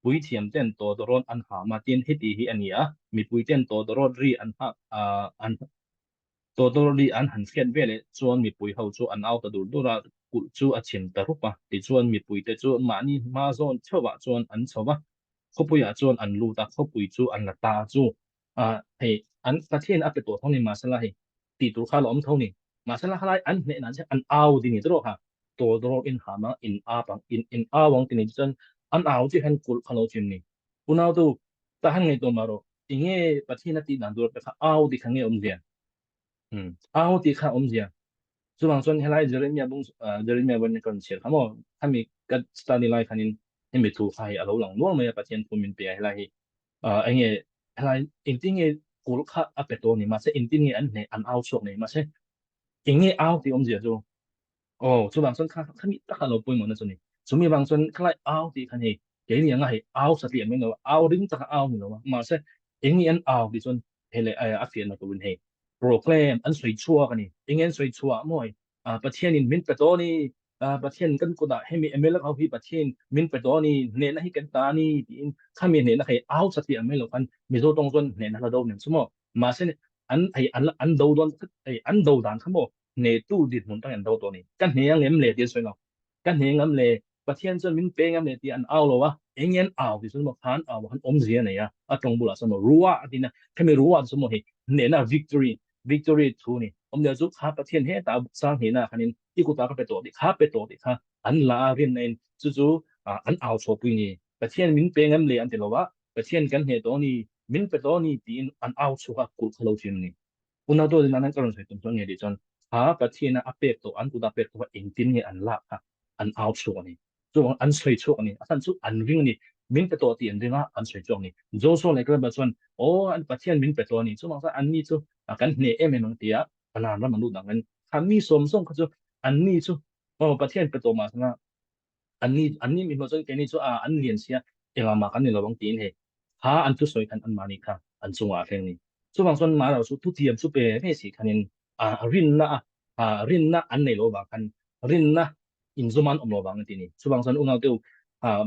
puithiam ten tawtawrawt an ham a tin heti hi a ni a mipui ten tawtawrawt ri an hak an tawtawrawt ri an han hriat veleh chuan mipui ho chu an au ta dur dur a kulh chu a chim ta rup a tichuan mipui te chu mahni hma zawn theuhah chuan an chho va khawpuiah chuan an lut a khawpui chu an la ta chu hei an Pathian a pe tawh tho ni mahsela hei tih tur kha la awm tho ni mahsela khalai an hneh nan chian an au ding ni tawh kha tawtawrawt in ham ang in ap ang in in au ang ti ni chuan an au chiah hian kulh kha lo chim ni unau tu tah han ngaihtuah mah rawh enge Pathian a tih dan tur te kha au tih kha nge awmzia au tih kha awmzia chuvang chuan helai Jeremia bung Jeremia bung kan chhiar kha maw khami ka study lai khanin hemi thu kha hi a lo lang nual mai a Pathian thu min pe a helai hi enge helai engtin nge kulh kha a pe tawh ni mahse engtin nge an hneh an au chhuak nei mahse enge au tih awmzia chu Aw, chuvang chuan kha khami taka lo pawimawhna chu ni. Chumi vang chuan khalai au tih kha hei keini anga hei au satliah mai lo a, au ring taka au ni lo a, mahse eng nge an au tih chuan hei leh a fiahna turin hei proclaim an sawi chhuak a ni. Eng nge an sawi chhuah maw hei Pathianin min pe tawh a ni, Pathian kan kutah hemi MLA ho hi Pathian min pe tawh a ni, hnehna hi kan ta a ni tiin khami hnehna kha hei au satliah mai lo khan Mizo tawng chuan hnehna la do nen chu maw. Mahse an hei an do dawn hei an do dan kha maw hnehtu dinhmun tang an do tawh a ni. Ka hne ang em le tih an sawi lo. Ka hne ngam le, Pathian chuan min pe ngam le tih an au lo a, eng nge an au tih chuan maw khan au ah khan awmzia a nei a, a tawng bulah chuan maw ruah a tin a, khami ruah chu maw hei hnehna victory, victory thu a ni. Awmzia chu kha Pathian hetah sang hnehna ah khanin i kutah ka pe tawh tih kha pe tawh tih kha an la a rinna in chu chu an au chhuahpui a ni. Pathian min pe ngam le an ti lo a, Pathian kan hneh tawh a ni, min pe tawh a ni tiin an au chhuak a, kulh kha lo thin a ni. Unau dawt in an ka rawn sawi tum chuan nge tih chuan kha Pathian a a pek tawh an kut a pek tawh kha engtin nge an lak kha an au chhuak a ni. Chuvang an sawi chhuak a ni. A chhan chu an ring a ni. Min pe tawh tih an ring a, an sawi chhuak a ni. Joshua leh Caleb-a chuan aw an Pathian min pe tawh a ni. Chuvang chuan anni chu kan hneh em em ang tia Kanaan ram an lut ang in kha mi sawm zawng kha chu anni chu aw Pathian pe tawh mahsela anni anni mi hmuh chuan keini chu a an lian sia engah mah kan ni lo ang tiin hei kha an thusawi khan anmahni kha an chungah a thleng a ni. Chuvang chuan mahlo chu thutiam chu pe ve si khanin a rinna a rinna an nei lo vang khan rinna inzawm an awm lo vang a ti a ni. Chuvang chuan unau te u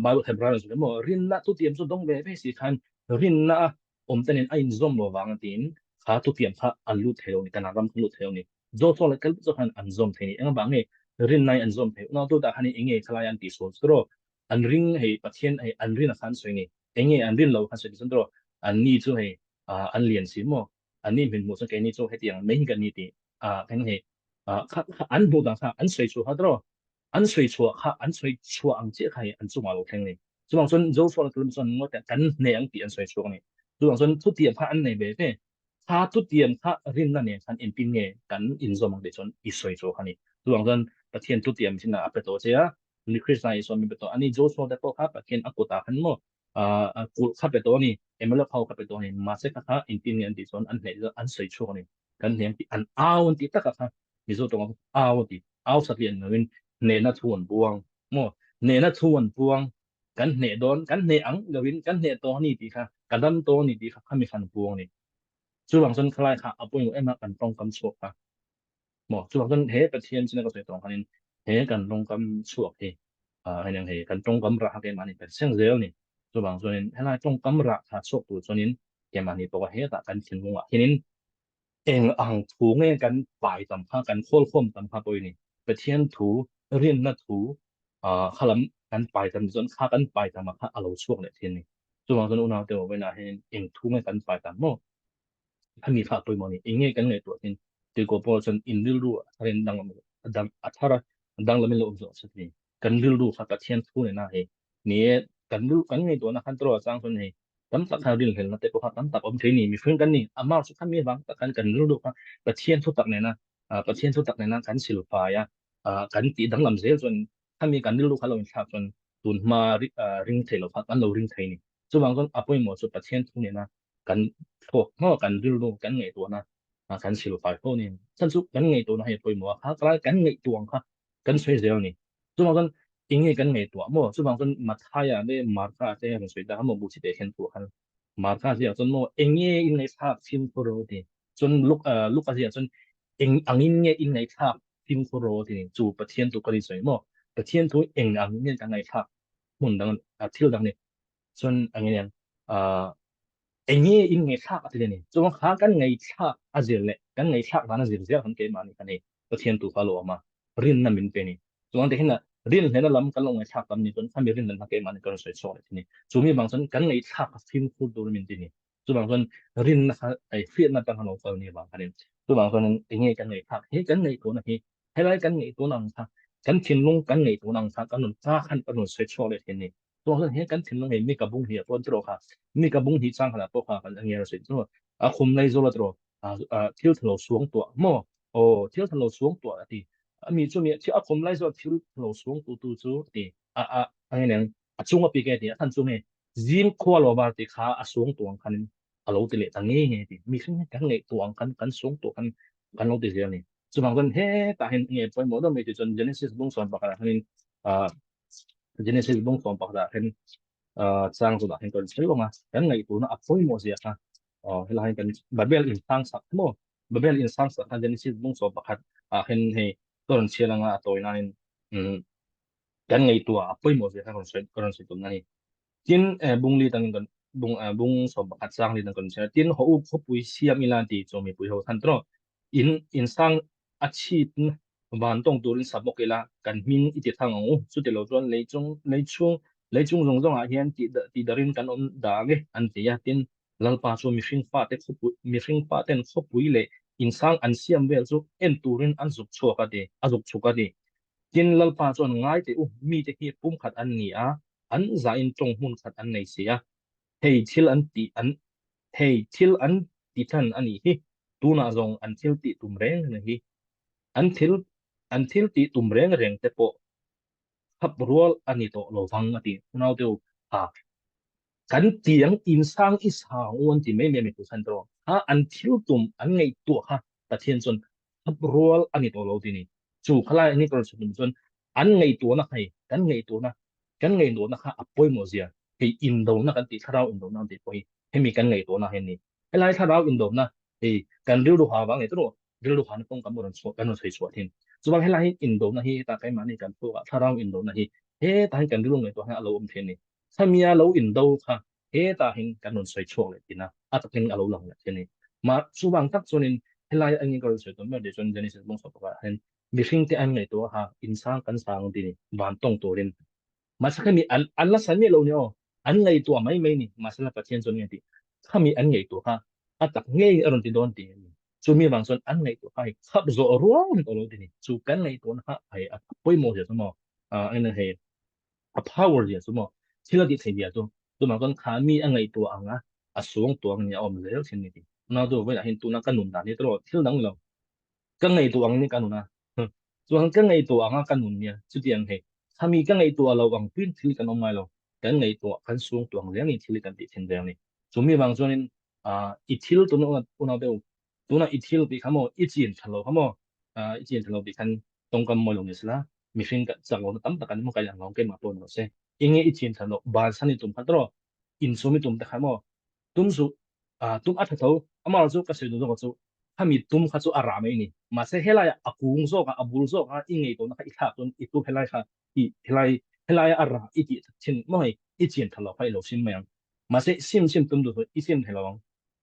Bible Hebrai ah emaw rinna thutiam chu dawng ve ve si khan rinna a awm te nen a inzawm lo vang a tiin kha thutiam kha an lut thei lo a ni, Kanaan ram kha an lut thei lo a ni. Joshua leh Caleb chu khan an zawm thei a ni. Engvang nge rinna hi an zawm thei? Unau tu dah khan eng nge khalai an tihsual chu tiraw? An ring hei Pathian hei an rin a khan sawi a ni. Eng nge an rin lo khan sawi tih chuan tiraw? An ni chu hei an lian si maw? An ni hmin hmuh chuan keini chu hetiang mai hi kan ni tih eng hei kha an hmuh dan kha an sawi chhuah kha tiraw? An sawi chhuah kha an sawi chhuah ang chiah kha hei an chungah lo thleng a ni. Chuvang chuan Joshua leh Caleb chuan ngawt kan hneh ang tih an sawi chhuak a ni. Chuvang chuan thutiam kha an nei ve ve. Kha thutiam kha rinna nen khan engtin nge kan inzawm ang tih chuan i sawi chhuak a ni. Chuvang chuan Pathian thutiam chin ah a pe tawh che a, ni Krista Isua min pe tawh a ni. Joshua te pawh kha Pathian a kutah khan maw kulh kha pe tawh a ni, Amalek ho kha pe tawh a ni. Mahse kha kha engtin nge an tih chuan an hneh an sawi chhuak a ni. Kan hneh ang tih an au an tih takah kha Mizo tawngah khan au a ti. Au satliah ni loin hnehna thu an puang maw? Hnehna thu an puang kan hneh dawn, kan hneh ang loin kan hneh tawh a ni tih kha, ka dam tawh a ni tih kha khami khan puang a ni. Chuvang chuan khalai kha a pawimawh em a kan tawngkam chhuak kha maw? Chuvang chuan he Pathian china ka sawi tawng khanin he kan tawngkam chhuak hi hei ang hei kan tawngkam rah kha keimahni kan seng zel a ni. Chuvang chuanin helai tawngkam rah kha chhuak tur chuanin keimahni pawh hetah kan thinlungah hianin Eng ang thu nge kan pai tam kha, kan khawlkhawm tam kha pawh i ni. Pathian thu, rinna thu kha lam kan pai tam chuan kha kan pai tam ah kha a lo chhuak leh thin a ni. Chuvang chuan unau te vawiinah hian eng thu nge kan pai tam maw? Khami kha a pawimawh a ni. Eng nge kan ngaihtuah thin? Tirhkoh Paul chuan in rilru a tharin danglam a thar a, danglamin lo awm zawh a ni. Kan rilru kha Pathian thu nena hei ni e. Kan rilru kan ngaihtuahna khan tawrh chang chuan hei tam tak khan rinhlelhna te pawh kha tam tak awm thei ni. Mihring kan ni a mark chu khami avang tak khan kan rilru kha Pathian thutak nena Pathian thutak nena kan silfai a, kan tih danglam zel chuan khami kan rilru kha lo inthlak chuan tun hma ring thei lo kha kan lo ring thei ni. Chuvang chuan a pawimawh chu Pathian thu nena kan thluak hmaw kan rilru kan ngaihtuahna kan silfai fo ni. Chhan chu kan ngaihtuahna hi a pawimawh a, kha kalai kan ngaihtuah ang kha kan sawi zel a ni. Chuvang chuan eng nge kan ngaihtuah maw? Chuvang chuan Mathaia te Marka te rawn sawi ta kha maw bu chite hian thuah khan Marka ziah chuan maw eng nge in ngaihthlak fimkhur rawh ti. Chuan Luk Luka ziah chuan eng angin nge in ngaihthlak fimkhur rawh ti. Chu Pathian thu ka rin sawi maw? Pathian thu eng angin nge kan ngaihthlak hmun dang thil dang ni. Chuan ang eng eng nge in ngaihthlak a ti le ni. Chuan kha kan ngaihthlak a zir leh kan ngaihthlak dan a zir zel khan keimahni khan hei Pathian tu kha lo awm a, rinna min pe ni. Chuan tihian rinhlehna lam kan lo ngaihthlak tam ni chuan khami rinhlehna keimahni kan rawn sawi chhuak leh thin ni. Chu mi vang chuan kan ngaihthlak kha fimkhur turin min ti ni. Chuvang chuan rinna kha ei hriatna atang khan lo kal ni vang khanin chuvang chuan eng nge kan ngaihthlak hi kan ngaihtuahna hi helai kan ngaihtuahna ang kha kan thinlung kan ngaihtuahna ang kha kan rawn ta khan kan rawn sawi chhuak leh thin ni. Chuvang chuan he kan thinlung hei mi ka bung hi a pawn tiraw kha mi ka bung hi chang khatah pawh kha kan eng nge a sawi chu a khum lei zawl a tiraw thil thalo suang tuah maw aw thil thalo suang tuah a ti ami chu mi a khum lai zawl thil thalo suang tu tu chu ti a a ang eng a chung a pi ke ti a than chu nge zing khua lo var ti kha a suang tuang khan a lo ti leh ta nge nge ti mi hring kan ngaih tuang khan kan suang tuah khan kan lo ti zel ni chuvang chuan he tah hin nge pawimawh deuh mai ti chuan Genesis bung sawn pakhat ah khanin Genesis bung sawm pakhat ah khan chang chu dah hin kan sawi awm a kan ngaihtuahna a pawimawh zia kha helai hian kan Babel in sang sak maw Babel in sang sak kha Genesis bung 11 ah khan hei ka rawn chhiar anga a tawi nain kan ngaihtuah a pawimawh zia kha rawn sawi ka rawn sawi tumna a ni. Tin bung li tangin kan bung bung 11 chang li tang kan chhiar tin haw u khawpui siam ila ti chu mipui ho than tawh in in sang a chhip van tawng turin sa bawk ila kan hming i ti thang ang u. Chuti lo chuan lei chung lei chhung lei chung zawng zawngah hian tih tih darin kan awm dah ang e an ti a. Tin, Lalpa chu mihring fate khawpui mihring faten khawpui leh insang an siam vel chu en turin an zuk chhuak a ti a zuk chhuk a ti. Tin, Lalpa chuan ngai teh u, mite hi pumkhat an ni a, an zahin tawng hmun khat an nei si a. Hei thil an tih an hei thil an ti than a nih hi, tunah zawng an thil tih tum reng reng hi an thil an thil tih tum reng reng te pawh khap rual a ni tawh lo vang a ti. Unau deuh ha kan tiang insang i sang u an ti mai mai a mipui khan tawh kha an thil tum an ngaihtuah kha Pathian chuan khap rual a ni tawh lo ti ni. Chu khalai a ni ka rawn sawi tum chuan an ngaihtuahna kha hei kan ngaihtuahna kan ngaihtuahna kha a pawimawh zia hei indona kan tih thlarau indona kan tih pawh hi hemi kan ngaihtuahna hian ni. Helai thlarau indona hei kan rilru ha vang leh tawh rilru hana tawng kan rawn chhuah kan rawn sawi chhuah thin. Chuvang helai hi indona hi hetah keimahni kan thluakah thlarau indona hi hetah hian kan rilru ngaihtuah hian a lo awm thin a ni. Khamia lo indo kha hetah hian kan rawn sawi chhuak leh thin a, a takin a lo lang leh thin a ni. Mah chuvang tak chuanin helai angin ka rawn sawi tawn ber tih chuan Genesis bawng sawh pakhat ah hian mihringte an ngaihtuah a insang kan sang ti ni van tawng turin Mahse khami an an la san miah lo ni aw. An ngaihtuah mai mai ni. Mahse la Pathian chuan nge tih khami an ngaihtuah kha a tak ngei a rawn ti dawn tih a ni. Chu mi vang chuan an ngaihtuah kha hei khap zawh rual ni tawh lo ti ni. Chu kan ngaihtuahna kha hei a pawimawh zia chu maw eng hei a power zia chu maw thil a tih theih zia chu tunah chuan kha mi a ngaihtuah ang a a suang tuang ni a awm zel thin ni tih. Nau chu vawiinah hian tuna ka nun dan hi tawh thil dang lo. Ka ngaihtuah ang ni ka nun a. Chuan ka ngaihtuah ang a ka nun nia. Chutiang hei, khami ka ngaihtuah lo ang puiin thil kan awm ngai lo. Kan ngaihtuah, kan suangtuah ang zel ni thil hi kan tih thin vel ni. Chumi vang chuanin i thil tuna unau deuh, tuna i thil tih kha maw, i chin tha lo kha maw, i chin tha lo tih khan tawngkam mawi lo ni sela, mihring chak lohna tam tak an awm a, kai ang lo keimah pawh ni rawh se. Enge i chin tha loh, bansan i tum kha tawh, insum i tum te kha maw, Tum chu tum a tha tho, amah chu ka sawi duh zawk chu khami tum kha chu a rah mai a ni. Mahse helaiah a kung zawkah a bul zawkah i ngaihtuahna kha i thlak chuan i tum helai kha i helai helaia a rah i tih thin maw hei i chian tha lo kha i lo sim mai ang. Mahse sim sim tum duh chu i sim thei lo ang,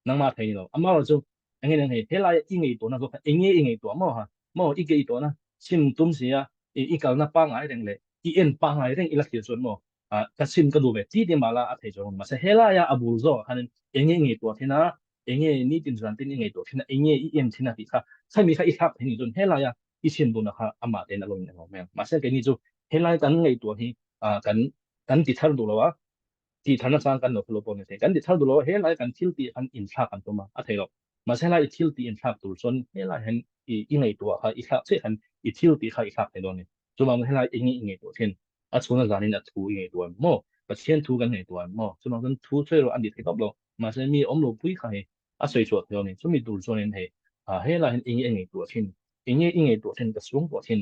nangmah thei ni lo. Amaherawh chu enge nen hei helaia i ngaihtuahna zawk kha enge i ngaihtuah maw ha maw i ngaihtuahna sim tum sia i kalna pangngai reng leh i en pangngai reng i la thlir chuan maw ka sim ka duh ve ti ti mah la a thei chuang mahse helaia a bul zawk ah khanin enge i ngaihtuah thin a, enge nitin zan tin i ngaihtuah thin a, enge i en thin a tih kha khami kha i thlak thei nih chuan helaia i sim duhna kha amah tein a lo in englo mai ang. Mahse keini chu helai kan ngaihtuah hi kan kan ti thar duh lo a. Tih tharna chang kan lo hre lo pawh ni thei. Kan ti thar duh lo a, helai kan thil tih han inthlak kan tum a, a thei lo. Mahse helai i thil tih inthlak tur chuan helai hian i i ngaihtuah kha i thlak chiah hian i thil tih kha i thlak thei dawn a ni. Chuvangin helai eng nge i ngaihtuah thin? A chhuna zanin a thu i ngaihtuah em maw? Pathian thu kan ngaihtuah em maw? Chuvang chuan thu sawi erawh a ni thei tawp lo. Mahse mi awm lo pui kha hei a sawi chhuah thei lo a ni. Chumi tur chuanin hei helai hian eng nge i ngaihtuah thin? Eng nge i ngaihtuah thin? Ka chhungtuah thin.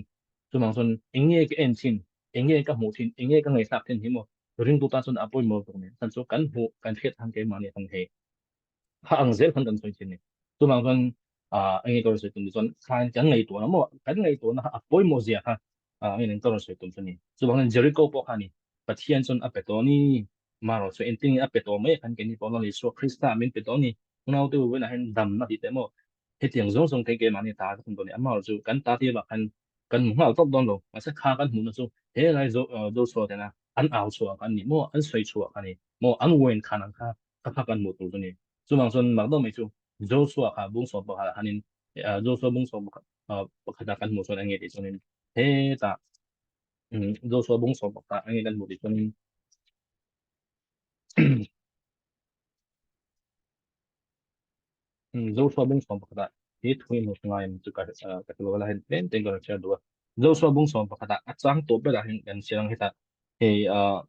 Chuvang chuan eng nge ka en thin? Eng nge ka hmuh thin? Eng nge ka ngaihthlak thin hi maw? Ringtu tan chuan a pawimawh lutuk a ni. Chhan chu kan hmuh, kan hriat khan keimahni khan hei kha ang zel khan kan sawi thin a ni. Chuvang chuan ah eng nge ka rawn sawi tum ni chuan khan kan ngaihtuahna maw kan ngaihtuahna kha a pawimawh zia kha ah eng nge ka rawn sawi tum chu a ni. Chuvang chuan Jericho pawh kha a ni Pathian chuan a pe tawh a ni. Marawh chu engtin nge a pe tawh mai khan keini pawh Lal Isua Krista min pe tawh a ni. Unaute u vawiinah hian damna tih teh maw hetiang zawng zawng kei keimahni ta ka thun tawh a ni. Amaherawh chu kan ta tir vah khan kan hmu nghal tawp dawn lo. Mahse kha kan hmuhna chu he lai Joshua tena an au chhuah kha a ni maw, an sawi chhuah kha a ni maw, an uain khan ang kha kha kha kan hmuh tur chu a ni. Chuvang chuan mak deuh mai chu Joshua kha bungsawm pakhatah khanin Joshua bungsawm pakhatah kan hmuh chuan eng nge tih chuanin hetah Joshua bungsawm pakhatah eng nge kan hmuh tih chuanin Joshua bungsawm pakhatah he thu hi hmuh ngai em chu ka ka hre lo a la hei tlem te in ka rawn share duh a. Joshua bungsawm pakhatah a chang tawp berah hian kan share ang hetah hei ah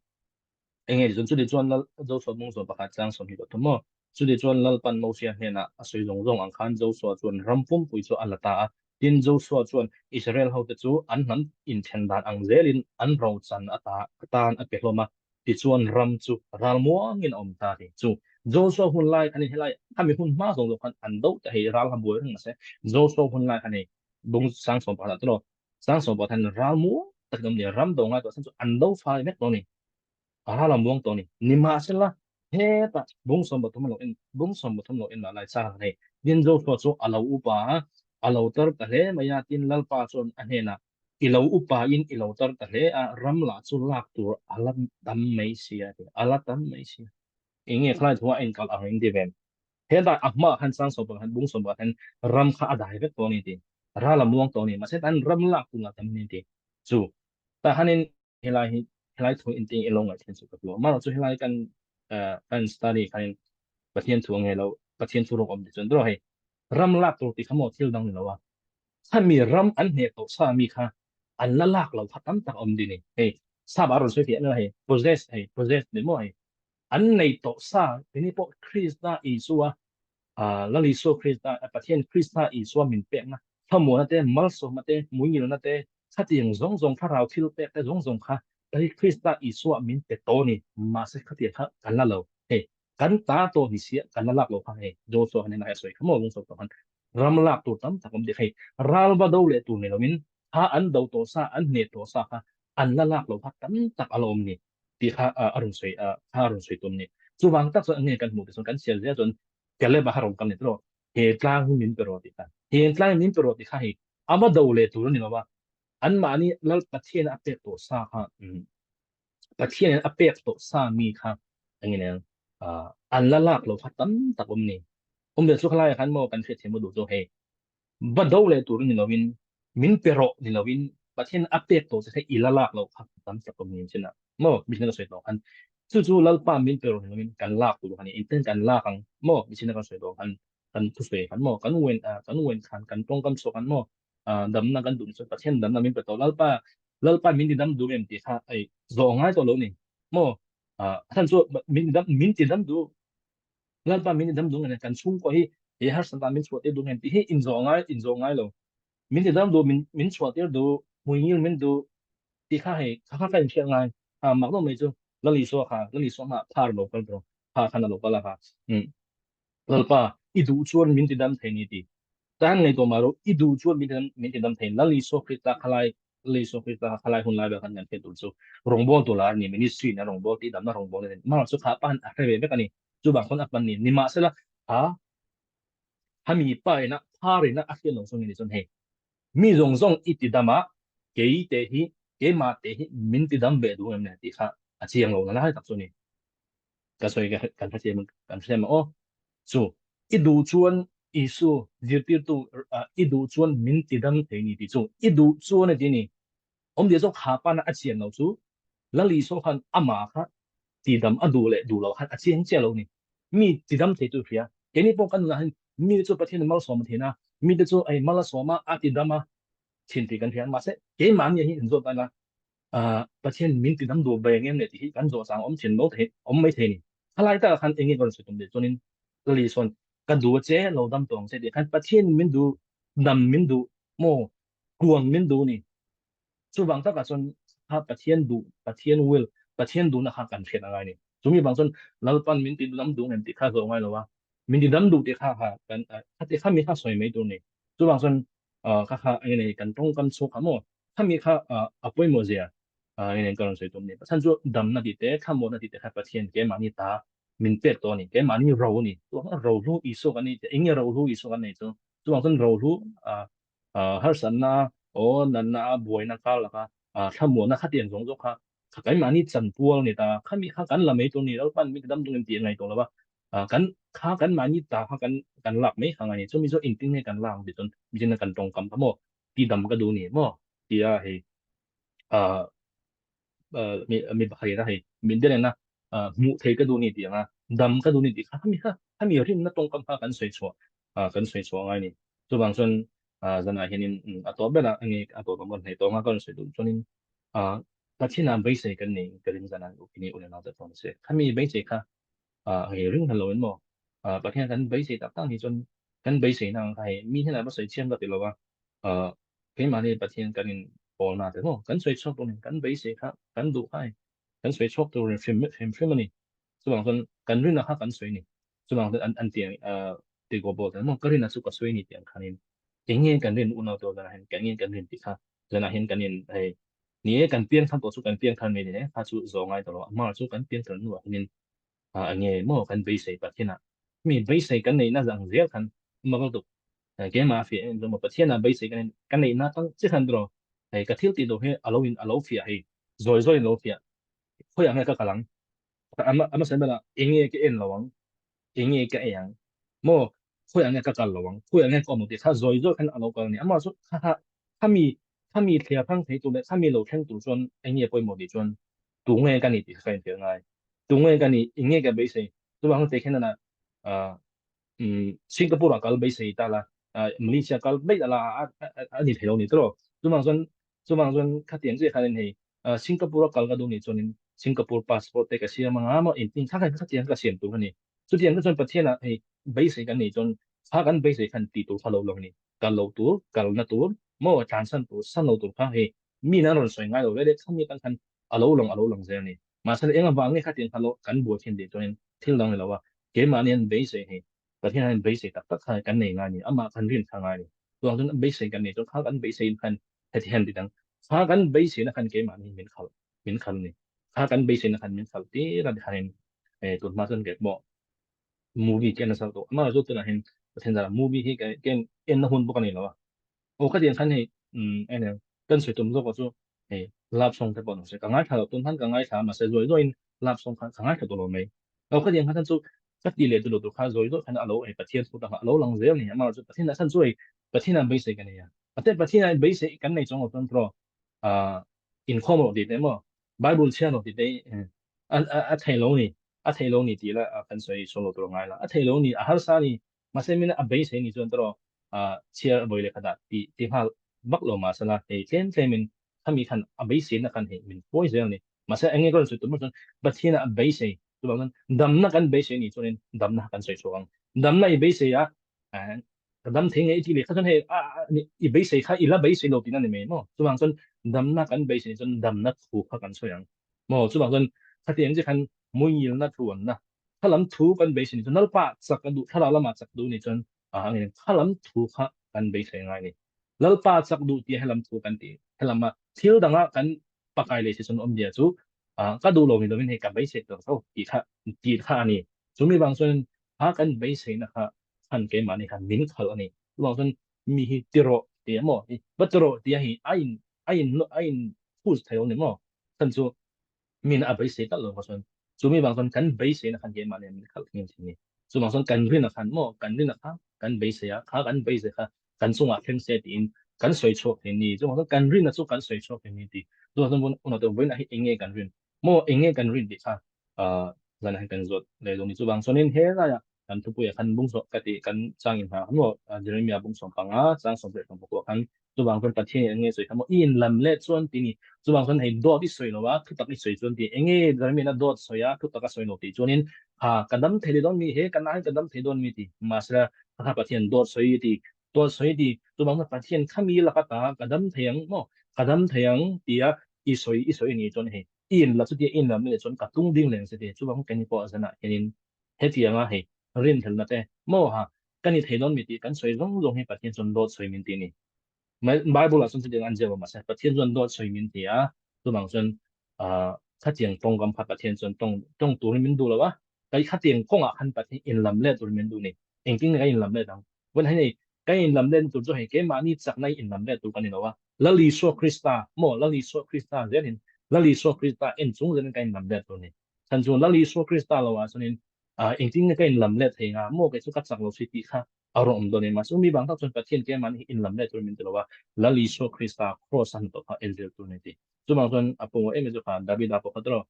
Eng nge chuan chutichuan Lal Joshua bung zawh pakhat chang 20 pathum maw? Chutichuan Lalpan Mosia hnenah a sawi zawng zawng ang khan Joshua chuan ram pumpui chu a la ta a. Tin, Joshua chuan Israel hote chu an hnam inthen dan ang zelin an rochan ata atan a pe hlawm a. Tichuan ram chu ral muangin a awm ta tih chu Joshua hun lai khan helai khami hun hma zawng zawng khan an do ta hei ral kha buai reng mahse Joshua hun lai khan hei bung sang sawm pakhatah te lo sang sawm pakhat hian ral muang takin a awm ni a, ram do ngai tawh chhan chu an do fai vek tawh a ni. A ral a muang tawh a ni. Nimahsela, hetah bung 13 a lo en, bung 13 lo en lah lai chang hei, tin Joshua chu a lo upa a, a lo tar ta hle mai a, tin Lalpa chuan a hnenah, I lo upa in i lo tar ta hle a, ram lah chu lak tur a la tam mai si a ti, a la tam mai si a. Eng nge khalai thua a inkalh ang in ti ve? Hetah a hmaah khan chang 11 bung 11 khan ram kha a dai vek tawh a ni ti, ral a muang tawh a ni, mahse tan ram lak tur lah tam a ni ti. Chu tah khanin helai hi helai thu in ting ilo ngaih thlen chu ka tua maro chu helai kan kan study khanin Pathian thu nge lo Pathian thu rawk awm ti chuan dro hei ram lak tur ti kha maw thil dang ni lo a khami ram an hne tawh sa mi kha an la lak lo kha tam tak awm di ni hei sa ba ron soi fi an hei possess hei possess ni mo hei an nei tawh sa tini pawh Krista Isua Lal Isua Krista, Pathian Krista Isua min pekna, thlamuana te, malsawmna te, muingilna te, khatiang zawng zawng thlarau thil pek te zawng zawng kha Krista Isua min pe tawh a ni. Mahse khatiang kha kan la lo. Hei, kan ta tawh ni sia, kan la lak lo kha hei, Joshua khan engai a sawi kha maw lung sawk tawh khan ram lak tur tam tak awm tih hei, ral va do leh tur ni loin kha an do tawh sa, an hneh tawh sa kha an la lak lo kha tam tak a la awm ni tih kha a rawn sawi kha a rawn sawi tum ni. Chuvang tak chuan enge kan hmuh te chuan kan chhiar zel chuan Caleb-a kha rawn kal ni tawh he tlang hi min pe rawh tih kha. He tlang hi min pe rawh tih kha hei a va do leh tur a ni lo va, anmahni Lal Pathian a pek tawh sa kha Pathianin a pek tawh sa mi kha enge nen an la lak lo kha tam tak awm ni. Awm ve chu khalaiah khan maw kan hriatthiam a duh chu hei va do leh tur ni lovin min pe rawh ni lovin Pathian a pek tawh che kha i la lak loh kha tam tak awm ni chin a maw mihring ka sawi tawh khan chu chu Lalpa min pe rawh ni lovin kan lak tur kha ni engtin kan lak ang maw mihring ka sawi tawh khan kan thusawi khan maw kan wen kan wen khan kan tawngkam chhuah khan maw damna kan duh ni chuan Pathian damna min pe tawh Lalpa Lalpa min ti dam duh em tih kha ei zawh ngai tawh lo ni maw a chhan chu min ti dam min ti dam duh Lalpa min ti dam duh nge kan chhungkua hi he harsatna min chhuah tir duh nge tih hi inzawh ngai inzawh ngai lo. Min ti dam duh min min chhuah tir duh hmuingil min duh tih kha hei kha kha ka inhriat ngai. Ha mak deuh mai chu Lal Isua kha Lal Isua hmaah phar a lo kal tawh phar khan a lo kal a kha umm Lalpa i duh chuan min ti dam thei ni tih Tan ngei tawh mah rawh i duh chuan min ti dam min ti dam thei Lal Isua Krista khalai Lal Isua Krista kha khalai hun lai vel khan kan hriat tur chu rawngbawl tur lar a ni ministry in a rawngbawl tih damna rawngbawl a ni mah chu kha pa han a hre ve vek a ni. Chuvang chuan a hman ni. Nimahsela, ha hami pa ina phar ina a hriat lo zawng i ni chuan hei, mi zawng zawng i ti dam a, kei te hi, keimah te hi min ti dam ve duh em le tih kha a chiang lo na lai tak chu a ni. Ka sawi ka kan hrethiam kan hrethiam ang aw. Chu, i duh chuan Isu zirtirtu i duh chuan min ti dam thei ni tih chu, i duh chuan a ti a ni. Awmzia zawk ha pana a chian lo chu Lal Isua khan amah kha. tidam a duh leh duh loh khan a chiang chiah lo ni. Mi tidam thei tu hria. Keini pawh kan nunah hian mite chu Pathian in malsawm a thin a, mite chu ei mal a sawm a, a tidam a thin tih kan hria. Mahse keimahni hi inzawt dawn ila Pathian min tidam duh ve ngem le tih hi kan zawh chang awm thin lo thei awm mai thei ni. Khalai takah khan eng nge ka rawn sawi tum leh chuanin Lali sawn ka duh a che lo dam tawh ang che tih khan Pathian min duh dam min duh maw kuang min duh ni. Chuvang takah chuan kha Pathian duh, Pathian will, Pathian duhna kha kan hriat a ngai a ni. Chumi vang chuan Lalpan min ti dam duh ngem tih kha zawh ngai lo a, min ti dam duh tih kha kha kan khati khami kha sawi mai tur a ni. Chuvang chuan kha kha eng nge kan tawngkam chhuak kha maw khami kha a pawimawh zia eng nge ka rawn sawi tum a ni. Pathian chu damna tih te, thlamuanna tih te kha Pathian keimahni ta min pek tawh a ni, keimahni ro a ni. Chuvang rohlu Isua kan nei, eng nge rohlu Isua kan nei chu? Chuvang chuan rohlu harsatna aw natna a buaina kar laka thlamuanna khatiang zawng zawng kha kha keimahni chanpual a ni ta, khami kha kan la mai tur a ni, Lalpan mi dam dungin tih a ngaih tawh lo va, kan kha kan mahni ta kha kan kan lak mai kha ngai a ni, chumi chu engtin nge kan lak ang tih chuan mihring kan tawngkam kha maw tidam ka duh a ni maw tia hei mi pakhat a hei min den a hmuh thei ka duh ni tih anga dam ka duh ni tih kha khami kha khami rinna tawngkam kha kan sawi chhuah kan sawi chhuah ngai ni chuvang chuan zanah hianin a tawp berah enge a tawp ang hnaih tawh anga ka rawn sawi duh chuanin Pathian ah beisei kan nei ka ring zanah ukini unau te pawh nise khami beisei kha hei ring hla lo in maw Pathian kan beisei tak tak ni chuan kan beisei na ang kha hei mi hnenah va sawi chiam ka ti lo a Keimahni Pathian kan in pawlna te maw kan sawi chhuak tur ni, kan beisei kha, kan duh kha kan sawi chhuak tur hrim hrim hrim a ni. Chuvang chuan kan rinna kha kan sawi a ni. Chuvang chuan an an ti ti kaw pawh chuan maw ka rinna chu ka sawi a ni tih ang khanin eng nge kan rin unau tur zanah hian kan nge kan rin tih kha zanah hian kan in hei ni e kan piangthar tawh chu kan piangthar mai ni e kha chu zawh ngai tawh lo a, hmar chu kan piangthar hnuah hianin eng nge maw kan beisei Pathianah mi beisei kan neihna ang zel khan mak lutuk Keimah a fiah em chu maw Pathian ah beisei ka ka neihna tang chiah khan tiraw hei ka thil tih duh hi a lo in a lo fiah hei zawi zawi in lo fiah khawiah nge ka kal ang a a hmasa ber ah eng nge ka en lo ang eng nge ka ei ang maw khawiah nge ka kal lo ang khawiah nge ka awm ang tih kha zawi zawi khan a lo kal a ni amah chu kha kha khami khami thliar hrang thei tur leh khami lo thleng tur chuan eng nge pawimawh tih chuan tu nge ka nih tih kha ka infiah ngai tu nge ka nih eng nge ka beisei chuvang te khian a Singapore ah kal beisei ta la, Malaysia kal daih ta la a ni thei lo ni tawh. Chuvang chuan chuvang chuan khatiang chiah khanin hei Singapore a kal ka duh nih chuanin Singapore passport te ka siam anga maw engtin kha kha khatiang ka siam tur a ni. Chutiang te chuan Pathian ah hei beisei kan nih chuan kha kan beisei khan tih tur kha lo lang a ni. Kal loh tur, kalna tur maw tlansan tur, san lo tur kha hei mi in an rawn sawi ngai lo reng reng khami atang khan a lo lang a lo lang zel a ni. Mahse eng avang nge khatiang kha lo kan buai thin tih chuanin thil dang ni lo a, keimahni an beisei hi Pathian hian beisei tak tak kha kan nei ngai a ni, amah kan rin kha ngai a ni. Chuvang chuan beisei kan nei chuan kha kan beisei in khan heti hian ti dang, kha kan beiseina khan keimahni min khalh min khalh a ni. Kha kan beiseina khan min khalh tir a ti khanin tun hma chuan kei pawh movie ka en nasa tawh, amah chu tunah hian Pathian zarah movie hi ka en na hun bawk a ni lo a. Aw ka tiang khan hei umm eng kan sawi tum zawk ah chu hei love song te pawh nise ka ngaithla loh tun khan ka ngaithla a mahse zawi zawiin love song kha ka ngaithla tawh lo mai. Aw ka tiang khan chu ka ti leh duh lo tur kha zawi zawi khan a lo hei Pathian thu dangah a lo lang zel a ni amaherawh chu Pathian ah khan chu hei Pathian ah beisei ka nei a mahse Pathian ah beisei kan nei chuang lo chuan tiraw ah inkhawm rawh tih te emaw Bible chhiar rawh tih te a a theih lo ni a theih lo ni tih la kan sawi sawi lo tur a ngai la a theih lo ni a harsa a ni Mahse mina a beisei ni chuan tawh chhiar a vawi leh khatah tih ti nghal vak lo mahse la hei tlem tlemin khami khan a beiseina khan hei min hruai zel a ni. Mahse eng nge ka rawn sawi tum chuan Pathian a beisei chuvang chuan damna kan beisei ni chuanin damna kan sawi chhuak ang. Damna i beisei a ka dam thei ngei i tih leh kha chuan hei i beisei kha i la beisei lo tihna ni mai maw? Chuvang chuan damna kan beisei ni chuan damna thu kha kan sawi ang maw? Chuvang chuan khatiang chiah khan muingilna tluanna Thla lam thu kan beisei ni chuan Lalpa chak a duh, thlarau lamah chak duh ni chuan a ngei thla lam thu kha kan beisei ngai ni. Lalpa chak duh tia helam thu kan ti helama thil danga kan pakai leh si chuan awmzia chu ka duh lo ni lovin hei ka beisei tur tho tih kha tih kha a ni. Chumi vang chuan kha kan beiseina kha khan keimahni khan min khalh a ni. Chuvang chuan mi hi ti rawh ti emaw va ti rawh tia hi a in a in a in push thei lo ni maw? Khan chu min a beisei talh lo kha chuan chumi vang chuan kan beiseina khan keimah nen min khalh thin thin ni. Chuvang chuan kan rin a khan maw kan rin a kha kan beisei a kha kan beisei kha kan chungah thleng se tiin kan sawi chhuak thin ni. Chuvang chuan kan rin a chu kan sawi chhuak thin ni tih chuvang chuan unau te vawiinah hi eng nge kan rin maw eng nge kan rin tih kha. Zanah hian kan zawt leh dawn ni. Chuvang chuanin he laiah kan thupuiah khan bung sawm ka tih kan chang inhna kha maw Jeremiah bung 15 chang 15 khan chuvang chuan Pathian in enge sawi kha maw i inlam leh chuan ti ni. Chuvang chuan hei dawt i sawi lo a, thutak i sawi chuan ti enge Jeremiah-na dawt sawi a, thutak a sawi lo tih chuanin ha ka dam thei leh dawn mi he ka nai ka dam thei dawn mi ti. Mahsela kha kha Pathian dawt sawi ti dawt sawi ti chuvang chuan Pathian khami laka ta ka dam thei ang maw ka dam thei ang tia i sawi i sawi ni chuan hei i inla chutia i inlam leh chuan ka tung ding leng se ti chuvang keini pawh zanah hianin hetianga hei rinhlelhna te maw ha ka ni thei dawn mi tih kan sawi zawng zawng hi Pathian chuan dawt sawi min ti a ni. Bible ah chuan chutiang an ziak lo mahse Pathian chuan dawt sawi min ti a, chuvang chuan khatiang tawngkam kha Pathian chuan tawng tawng turin min duh lo a, kai khatiang kawngah khan Pathian inlam leh turin min duh a ni. Engtin nge kan inlam let ang? Vawiin hei kan inlam let tur chu hei keimahni chakna i inlam let tur kan ni lo a, Lal Isua Krista maw Lal Isua Krista zelin Lal Isua Krista en chung zelin kan inlam let tur a ni. Chhan chu Lal Isua Krista lo ah chuanin engtin nge ka inlam let thei nga maw kei chu ka chak lo si tih kha a rawn awm dawn a ni. Mahse mi vang tak chuan Pathian keimahni hi inlam let turin min ti lo a, Lal Isua Krista kraws a hnathawh kha en zel tur a ni ti. Chuvang chuan a pawimawh em em chu kha Davida pawh kha tawh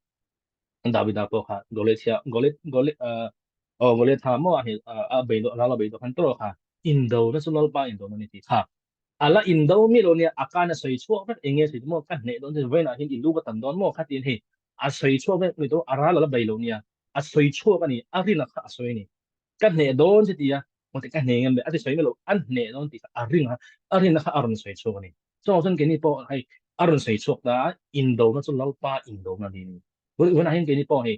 Davida pawh kha Goliath Goliath Goliath aw Goliath ha maw a hne a bei dawn ral a bei dawn khan tawh kha indo na chu Lalpa indo na ni tih kha a la indo mi lo nia a kan a sawi chhuak vek eng nge sawi maw ka hneh dawn che vawiinah hian i lu ka tam dawn maw kha tiin hei a sawi chhuak vek ni tawh a ral a la bei lo nia a sawi chhuak a ni a rin a kha a sawi a ni ka hneh dawn che tia mawte ka hneh ngem le a ti sawi mai lo an hneh dawn tih kha a ring a a rin a kha a rawn sawi chhuak a ni chuvang chuan keini pawh hei a rawn sawi chhuak ta a indona chu Lalpa indona ni ni vawiinah hian keini pawh hei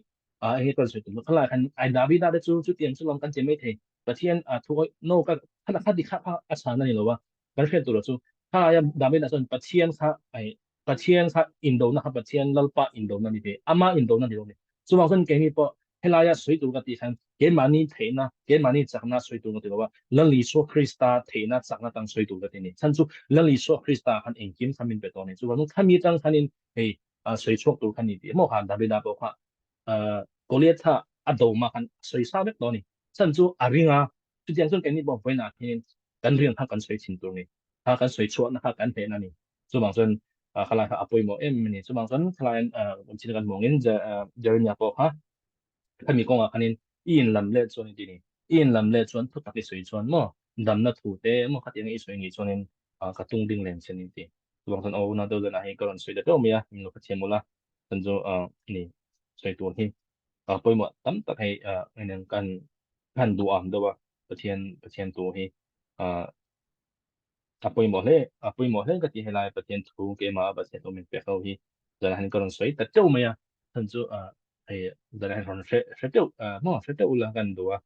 eng nge ka rawn sawi tum khalai khan ai Davida te chu chutiang chu lawm kan ti mai thei Pathian a thu awih no ka kha kha ti kha kha a chhan a ni lo a kan hriat tur chu khalai Davida chuan Pathian kha ai Pathian kha indona kha Pathian Lalpa indona ni ve ama indona ni lo ni chuvang chuan keini pawh helaia sawi tur ka tih khan keimahni theihna keimahni chakna sawi tur ka ti lo a Lal Isua Krista theihna chakna tang sawi tur ka ti ni chhan chu Lal Isua Krista khan engkim kha min pe tawh a ni chuvang chuan khami tang khanin hei sawi chhuak tur kha ni tih emaw khan Davida pawh kha Goliath kha a do mah khan a sawi sa vek tawh a ni chhan chu a ring a chutiang chuan keini pawh vawiinah hian kan ring kha kan sawi thin tur ni kha kan sawi chhuahna kha kan hnehna a ni chuvang chuan khalai kha a pawimawh em a ni chuvang chuan khalai chin kan hmuh angin Jeremiah pawh kha khami kawngah khanin i inlam leh chuan i ti ni i inlam leh chuan thu tak i sawi chuan maw damna thu te emaw khatiang i sawi ngei chuanin ka tung ding lem che ni ti chuvang chuan aw unau deuh zanah hi ka rawn sawi ta deuh mai a min lo hrethiam ula chuan chu ni sawi tur hi pawimawh tam tak hei kan han duh ang deuh a Pathian Pathian thu hi a pawimawh hle a pawimawh hle ka ti helai Pathian thu keimah a Pathian thu min pek ho hi zanah hian ka rawn sawi ta teuh mai a chhan chu hei zanah hian rawn hre hre teuh maw hre teuh ula kan duh a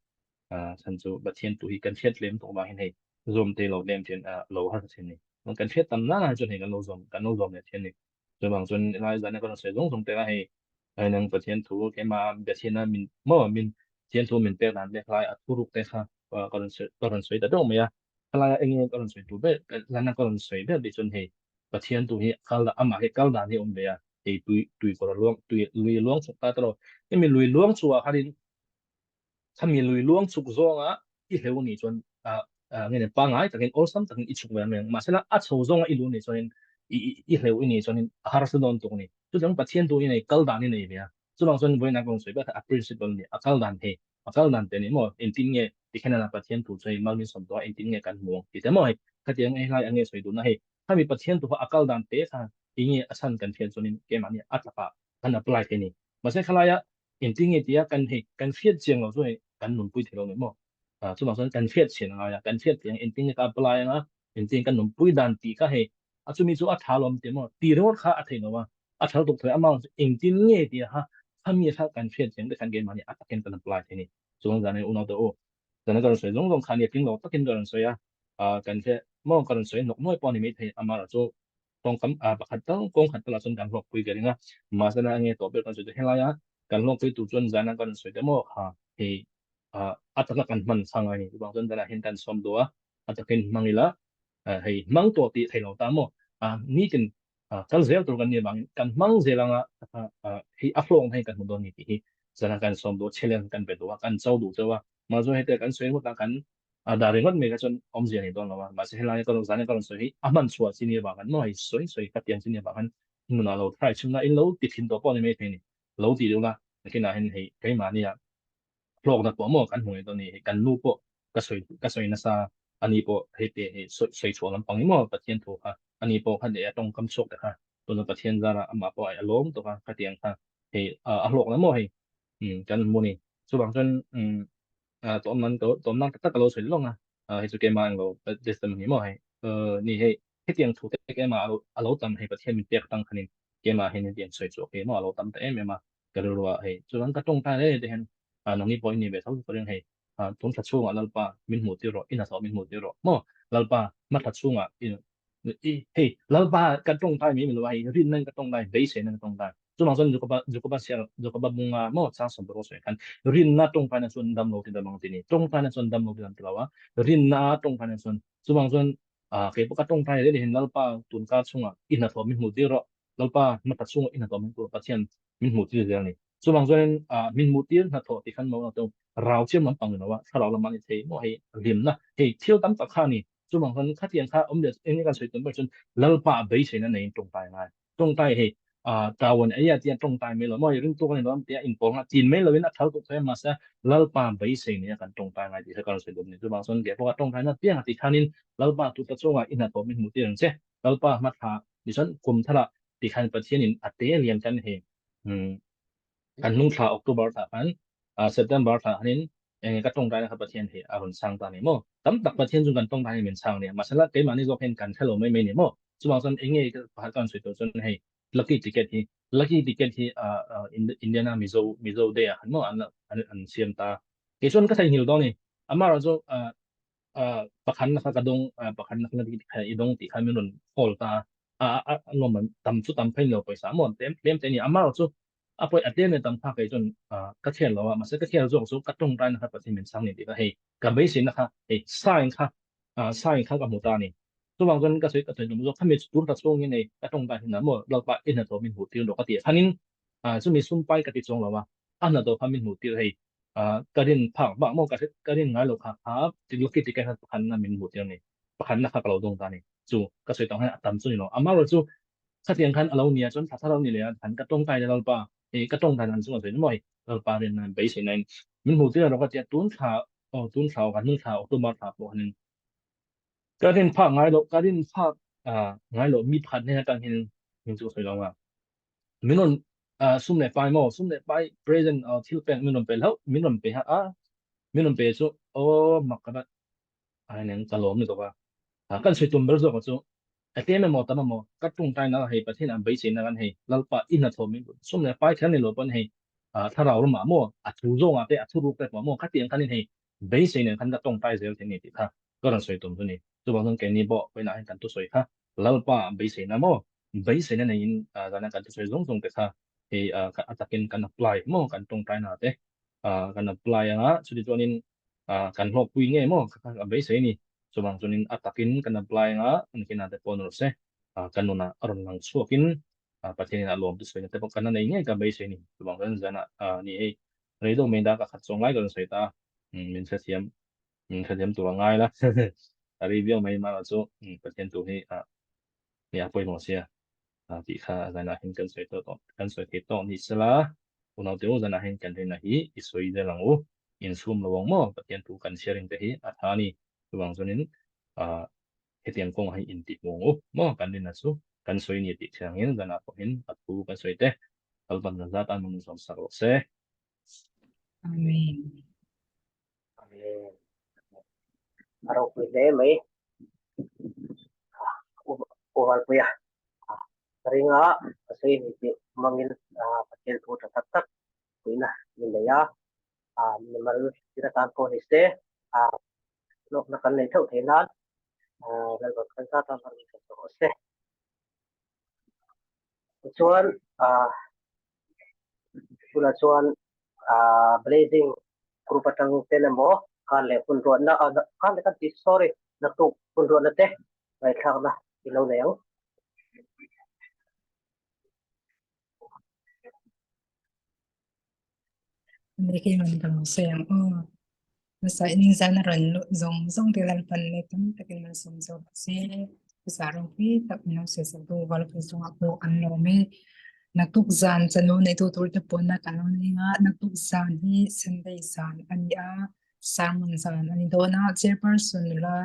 chhan chu Pathian thu hi kan hriat lem tawh vang hian hei zawm te lo lem thin lo harsa thin ni kan hriat tam nana hi chuan hei kan lo zawm kan lo zawm leh thin ni chuvang chuan helai zanah ka rawn sawi zawng zawng te a hei nang Pathian thu keimah Pathian a min maw min Pathian thu min pek dan te khalai a thuruk te kha ka rawn sawi ka rawn sawi ta deuh mai a Khalaia eng nge ka rawn sawi tur ber, lana ka rawn sawi ber tih chuan hei Pathian tu hi kal dan, amah hi kal dan hi a awm ve a, hei tui tui kawr a luang, tui lui a luang chhuk ta tawh lo. Hemi lui luang chhuah ah khanin khami lui luang chhuk zawnga i hleuh anih chuan ah nge ni pangngai takin awlsam takin i chhuk ve ang mai ang. Mahsela a chho zawnga i luh anih chuanin i i hleuh i nih chuanin a harsa dawn tuk a ni. Chutiang Pathian tu hi nei kal dan hi nei ve a, chuvang chuan vawiin a ka rawn sawi ber kha a principle a ni, a kal dan hei a kal dan te ni maw engtin nge tikhian a Pathian thu chu hei mal min sawm tawh a engtin nge kan hmu ang tih te maw hei khatiang hei hlai ange sawi duhna hei khami Pathian thu kha a kal dan te kha enge a chhan kan hriat chuanin keimahni a takah kan apply thei ni mahse khalaia engtin nge tia kan hei kan hriat chiang lo chu hei kan nunpui thei lo ni maw chuvang chuan kan hriat chian angai a kan hriat chiang engtin nge ka apply anga engtin kan nunpui dan tih kha hei a chumi chu a tha lawm ti maw ti ringawt kha a thei lo a a thal tuk thei amount chu engtin nge tia ha khami kha kan hriat chiang te khan keimahni a takin kan apply thei ni chuan zan in unau te u zan ka rawn sawi zawng zawng khan nia tling lo takin ka rawn sawi a kan hre maw ka rawn sawi nawk nuai pawh a ni mai thei amara chu tawngkam pakhat tal kawng khat tal ah chuan kan hlawkpui ka ring a mahse na enge tawh ber kan sawi chu helai a kan hlawkpui tur chuan zan a ka rawn sawi te maw ha hei a taka kan hman chang a ni chuvang chuan zan ah hian kan sawm duh a a takin hmang ila hei hmang tawh tih theih lo ta maw nitin kal zel tur kan nih avangin kan hmang zel anga hei a hlawng hei kan hmu dawn ni tih hi zana kan sawm duh challenge kan pe duh a kan cho duh chauh a mahse heti kan sawi ngawt a kan dah ringawt mai kha chuan awmzia nei dawn lo a mahse helai ka rawn zana ka rawn sawi hi a hman chhuah chi ni avang khan maw hei sawi sawi ka tiang chi ni avang khan nunah lo try chhunna in lo ti thin tawh pawh ni mai thei ni lo ti deuh la. Nakinah hian hei keimahnia hlawkna pawh maw kan hmu ngei dawn a ni. Hei kan nu pawh ka sawi ka sawi nasa ani pawh hei te hei sawi sawi chhuah lampang hi maw Pathian thu kha ani pawh kha leh a tawngkam chhuak te kha tuna Pathian zara amah pawh a lawm tawk a khatiang kha hei a hlawkna maw hei kan hmu a ni. Chuvang chuan tawm nan tawm nan tak tak ka lo sawi lawng a hei chu keimah englo testament ni maw hei ni hei hetiang thu te keimah a lo tam hei Pathian min pek atang khanin keimah hian hetiang sawi chhuak hi maw a lo tam ta em em a ka rilru ah hei chuan ka tawngtai reng te hian nangni pawh i ni ve tho ka ring hei tun thla chhungah Lalpa min hmuh tir rawh i hnathawh min hmuh tir rawh maw Lalpa hma thla chhungah i hei Lalpa ka tawngtai mai mai lo a hei rinna in ka tawngtai beiseina in ka tawngtai chuvang chuan Jakoba Jakoba sial Jakoba bunga maw chang sawmparuk sawi khan rinna tawngtaina chuan dam lo ti dam ang ti ni tawngtaina chuan dam lo ti dam ti lo a rinna tawngtaina chuan chuvang chuan kei pawh ka tawngtai reng hian Lalpa tun kar chhungah i hnathawh min hmuh tir rawh Lalpa hmata chhungah i hnathawh min hmuh Pathian min hmuh tir zel a ni. Chuvang chuanin min hmuh tir hnathawh tih khan maw chu rau chiam lampang ni lo a, thlarau lamah a ni thei maw hei hlimna hei thil tam tak kha a ni. Chuvang chuan khatiang kha awm leh eng nge kan sawi tum ber chuan Lalpa beiseina neiin tawngtai a ngai. Tawngtai hei tauan ei a tia tawngtai mai lo maw hei ringtu ka ni lo a tia inpawl nghal tin mai loin a thal tuk thei a mahse Lalpa beisei neia kan tawngtai ngai tih kha ka rawn sawi duh a ni. Chuvang chuan kei pawh tawngtai na piang a tih khanin Lalpa tuta chungah i hnathawh min hmuh tir ang che. Lalpa hmathla tichuan kum tharah tikhan Pathianin a te lian kan hei kan hnung thla October thla khan September thla khanin enge ka tawngtaina kha Pathian hei a rawn chhang ta ni maw? Tam tak Pathian chu kan tawngtai hi min chhang nia mahsela keimahni zawk hian kan hrelo mai mai ni maw? Chuvang chuan enge pakhat ka rawn sawi tawh chuan hei lucky ticket hi lucky ticket hi Indiana Mizo Mizo day ah khan maw an an siam ta kei chuan ka theihnghilh dawn a ni amaherawhchu pakhatna kha ka dawng pakhatna kha i dawng tih kha min rawn call ta a a a nuam an tam chu tam phei lo pawisa maw tlem tlem te a ni amaherawh chu a pawi a tlem leh tam kha kei chuan ka thian lo a mahse ka thian zawk chu ka tawngtaina kha Pathian min chhang ni tih kha hei ka beiseina kha hei sign kha sign kha ka hmu ta a ni chuvang chuan ka sawi ka sawi tum zawk khami chu tur ta chhungin hei ka tawngtai hunah maw Lalpa i hnathawh min hmuh tir rawh ka tih khanin chumi sumpai ka ti chuang lo a a hnathawh kha min hmuh tir hei ka rin phak bak maw ka rin ngai lo kha kha lucky ticket kha pakhatna min hmuh tir a ni pakhatna kha ka lo dawng ta a ni chu ka sawi tawh ang hian a tam chu ni lo amaherawhchu chu khatiang khan a lo nia chuan thla thar a lo ni leh a khan ka tawngtai na Lalpa hei ka tawngtai dan chungah sawi maw hei Lalpa rin nan beisei na in min hmuh tir a rawh ka tia tun thla aw tun thla aw ka hnung thla October thla pawh khanin ka rin phak ngai loh ka rin phak ngai loh mi pakhat hnen atang hian min chu ka sawi lo ang a. Min rawn sum leh pai maw sum leh pai present thil pek min rawn pe hlauh min rawn pe a min rawn pe chu aw mak ka va ai neng ka lawm lutuk a kan sawi tum ber zawk chu a tlem emaw tam emaw ka tawngtai na hei Pathian an beisei na kan hei Lalpa i hnathawh min sum leh pai kher ni lo pawn hei thlarau ramah maw a thu zawngah te a thu ruk te pawh maw khatiang khanin hei beisei nen khan ka tawngtai zel thei ni tih kha ka rawn sawi tum chu ni chuvang chuan keini pawh vawiinah hian kan thusawi kha Lalpa beiseina maw beiseina neiin zana kan thusawi zawng zawng te kha hei a takin kan apply maw kan tawngtaina te kan apply anga chuti chuanin kan hlawkpui nge maw kha a beisei a ni. Chuvang chuanin a takin kan apply anga nakinah te pawh nawr se kan nunah a rawn lang chhuakin Pathianin a lawm thusawi na te pawh kan la nei ngei ka beisei a ni. Chuvang chuan zana ni hei rei deuh mai dak a khat chuang lai ka rawn sawi ta a, min hrethiam min hrethiam tur a ngai la a rei viau mai mahla chu Pathian tur hi ni a pawimawh sia tih kha zanah hian kan sawi tawh kan sawi thei tawh ni sela unaute u zanah hian kan rinna hi i sawi zel ang u insum lo ang maw Pathian thu kan chhiar te hi a tha a ni chuvang chuanin hetiang kawngah hi intihhmuh ang u maw kan rinna chu kan sawi ni tih thiangin zanah pawhin a thu kan sawi te Lalpan kan zat a nung zawm sak rawh se. Amen. Amen. A ropui hle mai. Uvalpuia ringa a sawi ni tih hmangin Pathian thu tha tak tak puihna min nei a, mimal thil atan pawh ni se, hlawkna kan nei theuh theih nan Lalpa kan zat a hman thei tawh se. Tichuan tunah chuan Blazing group atang ten emaw khan leh hun ruatna khan leh kan ti sorry naktuk hun ruatna te ngaihthlakna i lo nei ang. Ni man ka lo sawi ang aw. Nasa in zan a rawn luh zawng zawng te Lalpan leh tam takin malsawm zawk se. Chutah ropui tak min lo sawi sak tu Valpui chungah pawh an lawm e. Naktuk zan chanvo neitu turte pawnna kan lo nei a, naktuk zan hi Sunday zan a ni a, sermon zan a ni dawn a, chairperson nula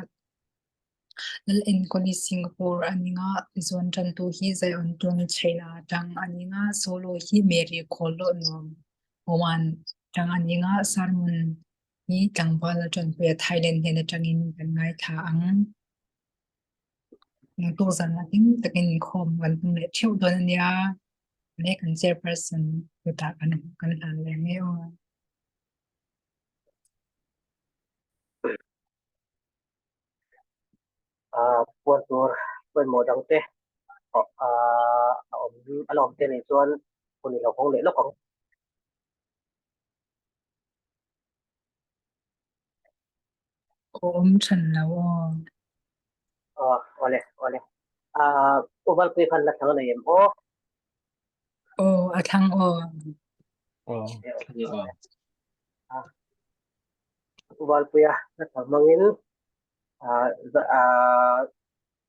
Lal Enkawli Singapore a ni nga, tichuan tantu hi Zion Tung China atang a ni nga, solo hi Mary Khawlhlawh Nuam Oman atang a ni nga, sermon hi tlangval a tanpuia Thailand hnen atangin kan ngaithla ang. Naktuk zan ah hlim takin inkhawm kan hmu leh theuh dawn a nia, leh kan chairperson kutah kan kan hlan leh ang e aw. Puan tur pawimawh dang te a awm a la awm te nih chuan hun i lo hawng leh lawk ang. Awm than lo aw. Aw awle awle. Ah U Valpui khan la thlang a nei em aw? Aw a thlang aw. Aw thlang aw. Ah U Valpuia la thlang hmangin ah ah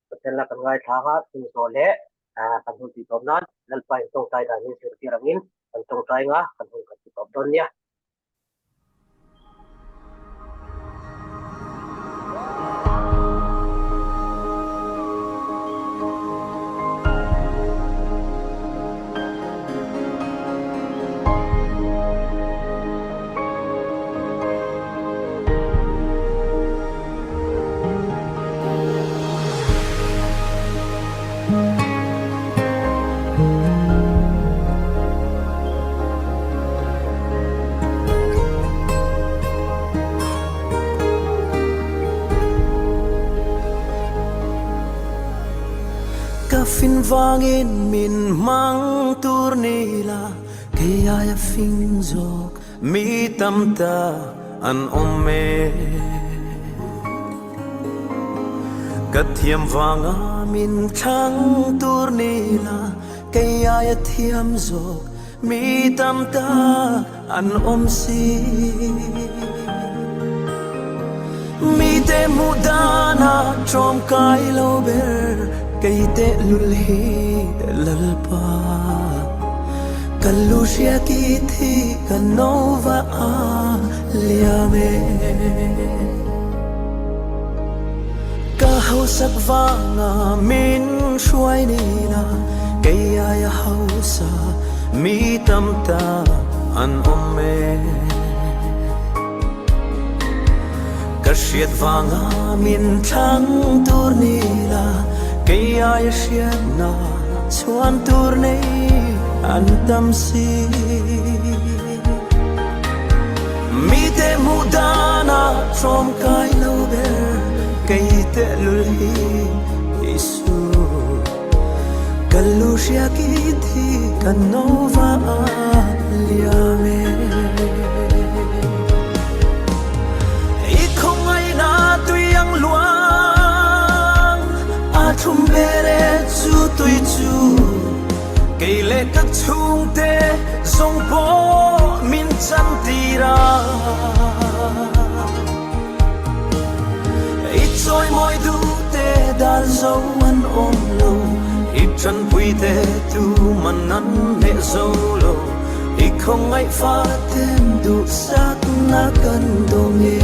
Pathian la kan ngaithlang a chung zawh leh ah kan hun tih tawp nan Lalpa in tawngtai dan in zirtir angin kan tawngtai nga kan hun kan ti tawp dawn nia. Ka fin vangin min hmang tur ni la, kei aia fing zawk mi tam ta an awm e. Ka thiam vanga min thlang tur ni la, kei aia thiam zawk mi tam tak an awm si. Mite hmuh danah tlawmkai lo ber kei tehlul hi Lalpa. Ka lu hria ki thi ka no va a liam e. Ka hausak vanga min hruai nila kei aia hausa mi tam ta an awm e. Ka hriat vanga min thlang tur nila kei aia hriatna chhuan tur nei an tam si. Mite hmuh danah tlawmkai lo ber kei tehlul hi Isu. Ka lu hria ki thi ka no va a liam e. I khawngaihna tui ang luang a thlum ber e chu tui chu. Kei leh ka chhungte zawng pawh min chan tir a. I chawimawi duhte dal zo an awm lo, i tanpuite tu man an hneh zo lo, i khawngaih faten duhsakna kan dawng e.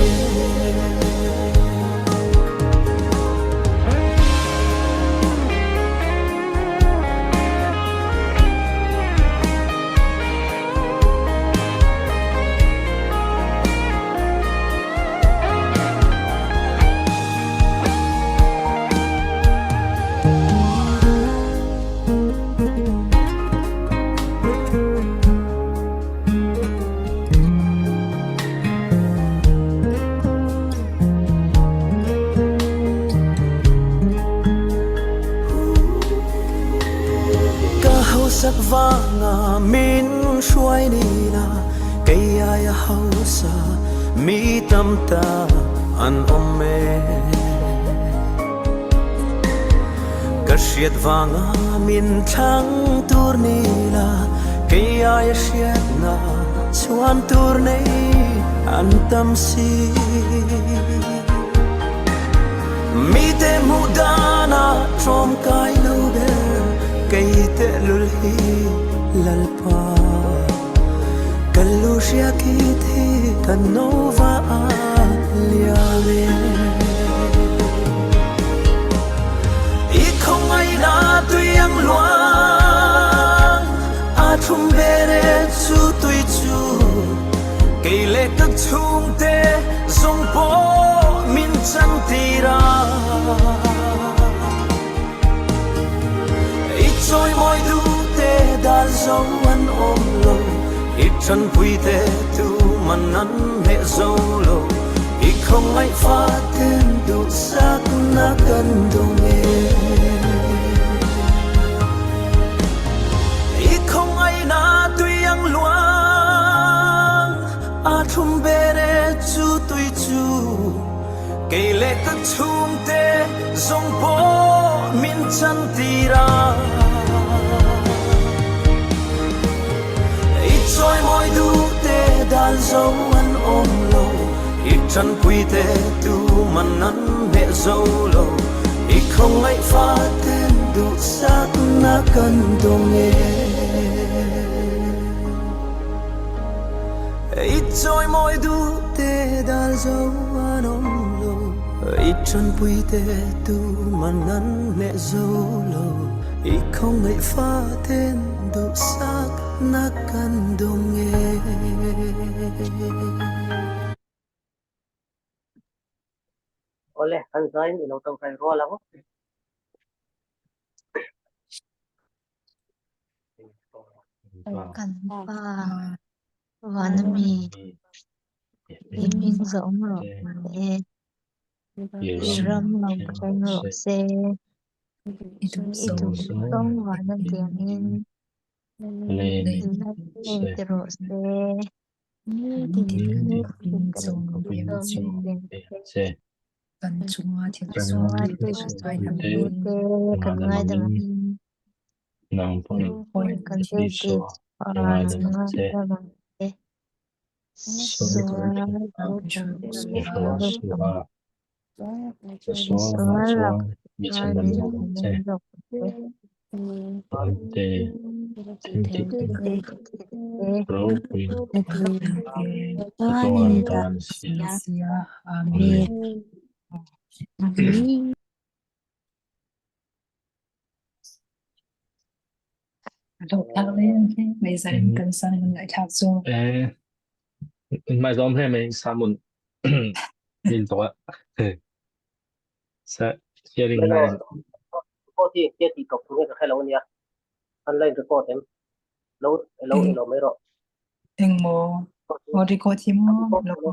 Ka hausak vanga min hruai ni la, kei aia hausa mi tam ta an awm e. Ka hriat vanga min thlang tur ni la, kei aia hriatna chhuan tur nei an tam si. Mite hmuh danah tlawmkai lo ber kei tehlul hi Lalpa Ka lu hria khi thi ka nova a liam e I khawngaihna tui ang luang a thlum ber e chu tui chu Kei leh ka chhungte zawng pawh min chan tir a. I chawimawi duhte dan zo an awm lo, I tanpuite tuman an hneh zo lo, I khawngaih faten duhsakna kan dawng e. I khawngaihna tui ang luang, a thlum ber e chu tui chu. Kei leh ka chhungte zawng pawh min chan tir a. I chawimawi duhte dan zo an awm lo, I tanpuite tuman an hneh zo lo, I khawngaih faten duhsakna kan dawng e. I chawimawi duhte dan zo an awm lo, I tanpuite tuman an hneh zo lo, I khawngaih faten duhsakna kan dawng e. Awle, kan zain i lo tawngtai rual ang. Kan pa vana mi i hming zawm rawh se, i ram lo thleng rawh se, i duh zawng vana tiangin lei ti rawh se. Kan chunga thil sualtute kan ngaidam angin, Nang pawhin Isua i ngaidam ang che. Sual suh a, sual lakah chuan mi chhandam zawk ang che. Te thiltih ropui chatuan tan sia. Amen. Mai zawm hle mai samun min tawh a. Sa sharing nai. Record hi engtia tih tawp tur nge ka hre lo ania. Online record em? Lo lo ilo mai rawh. Engmaw? Aw record hi maw? Lo.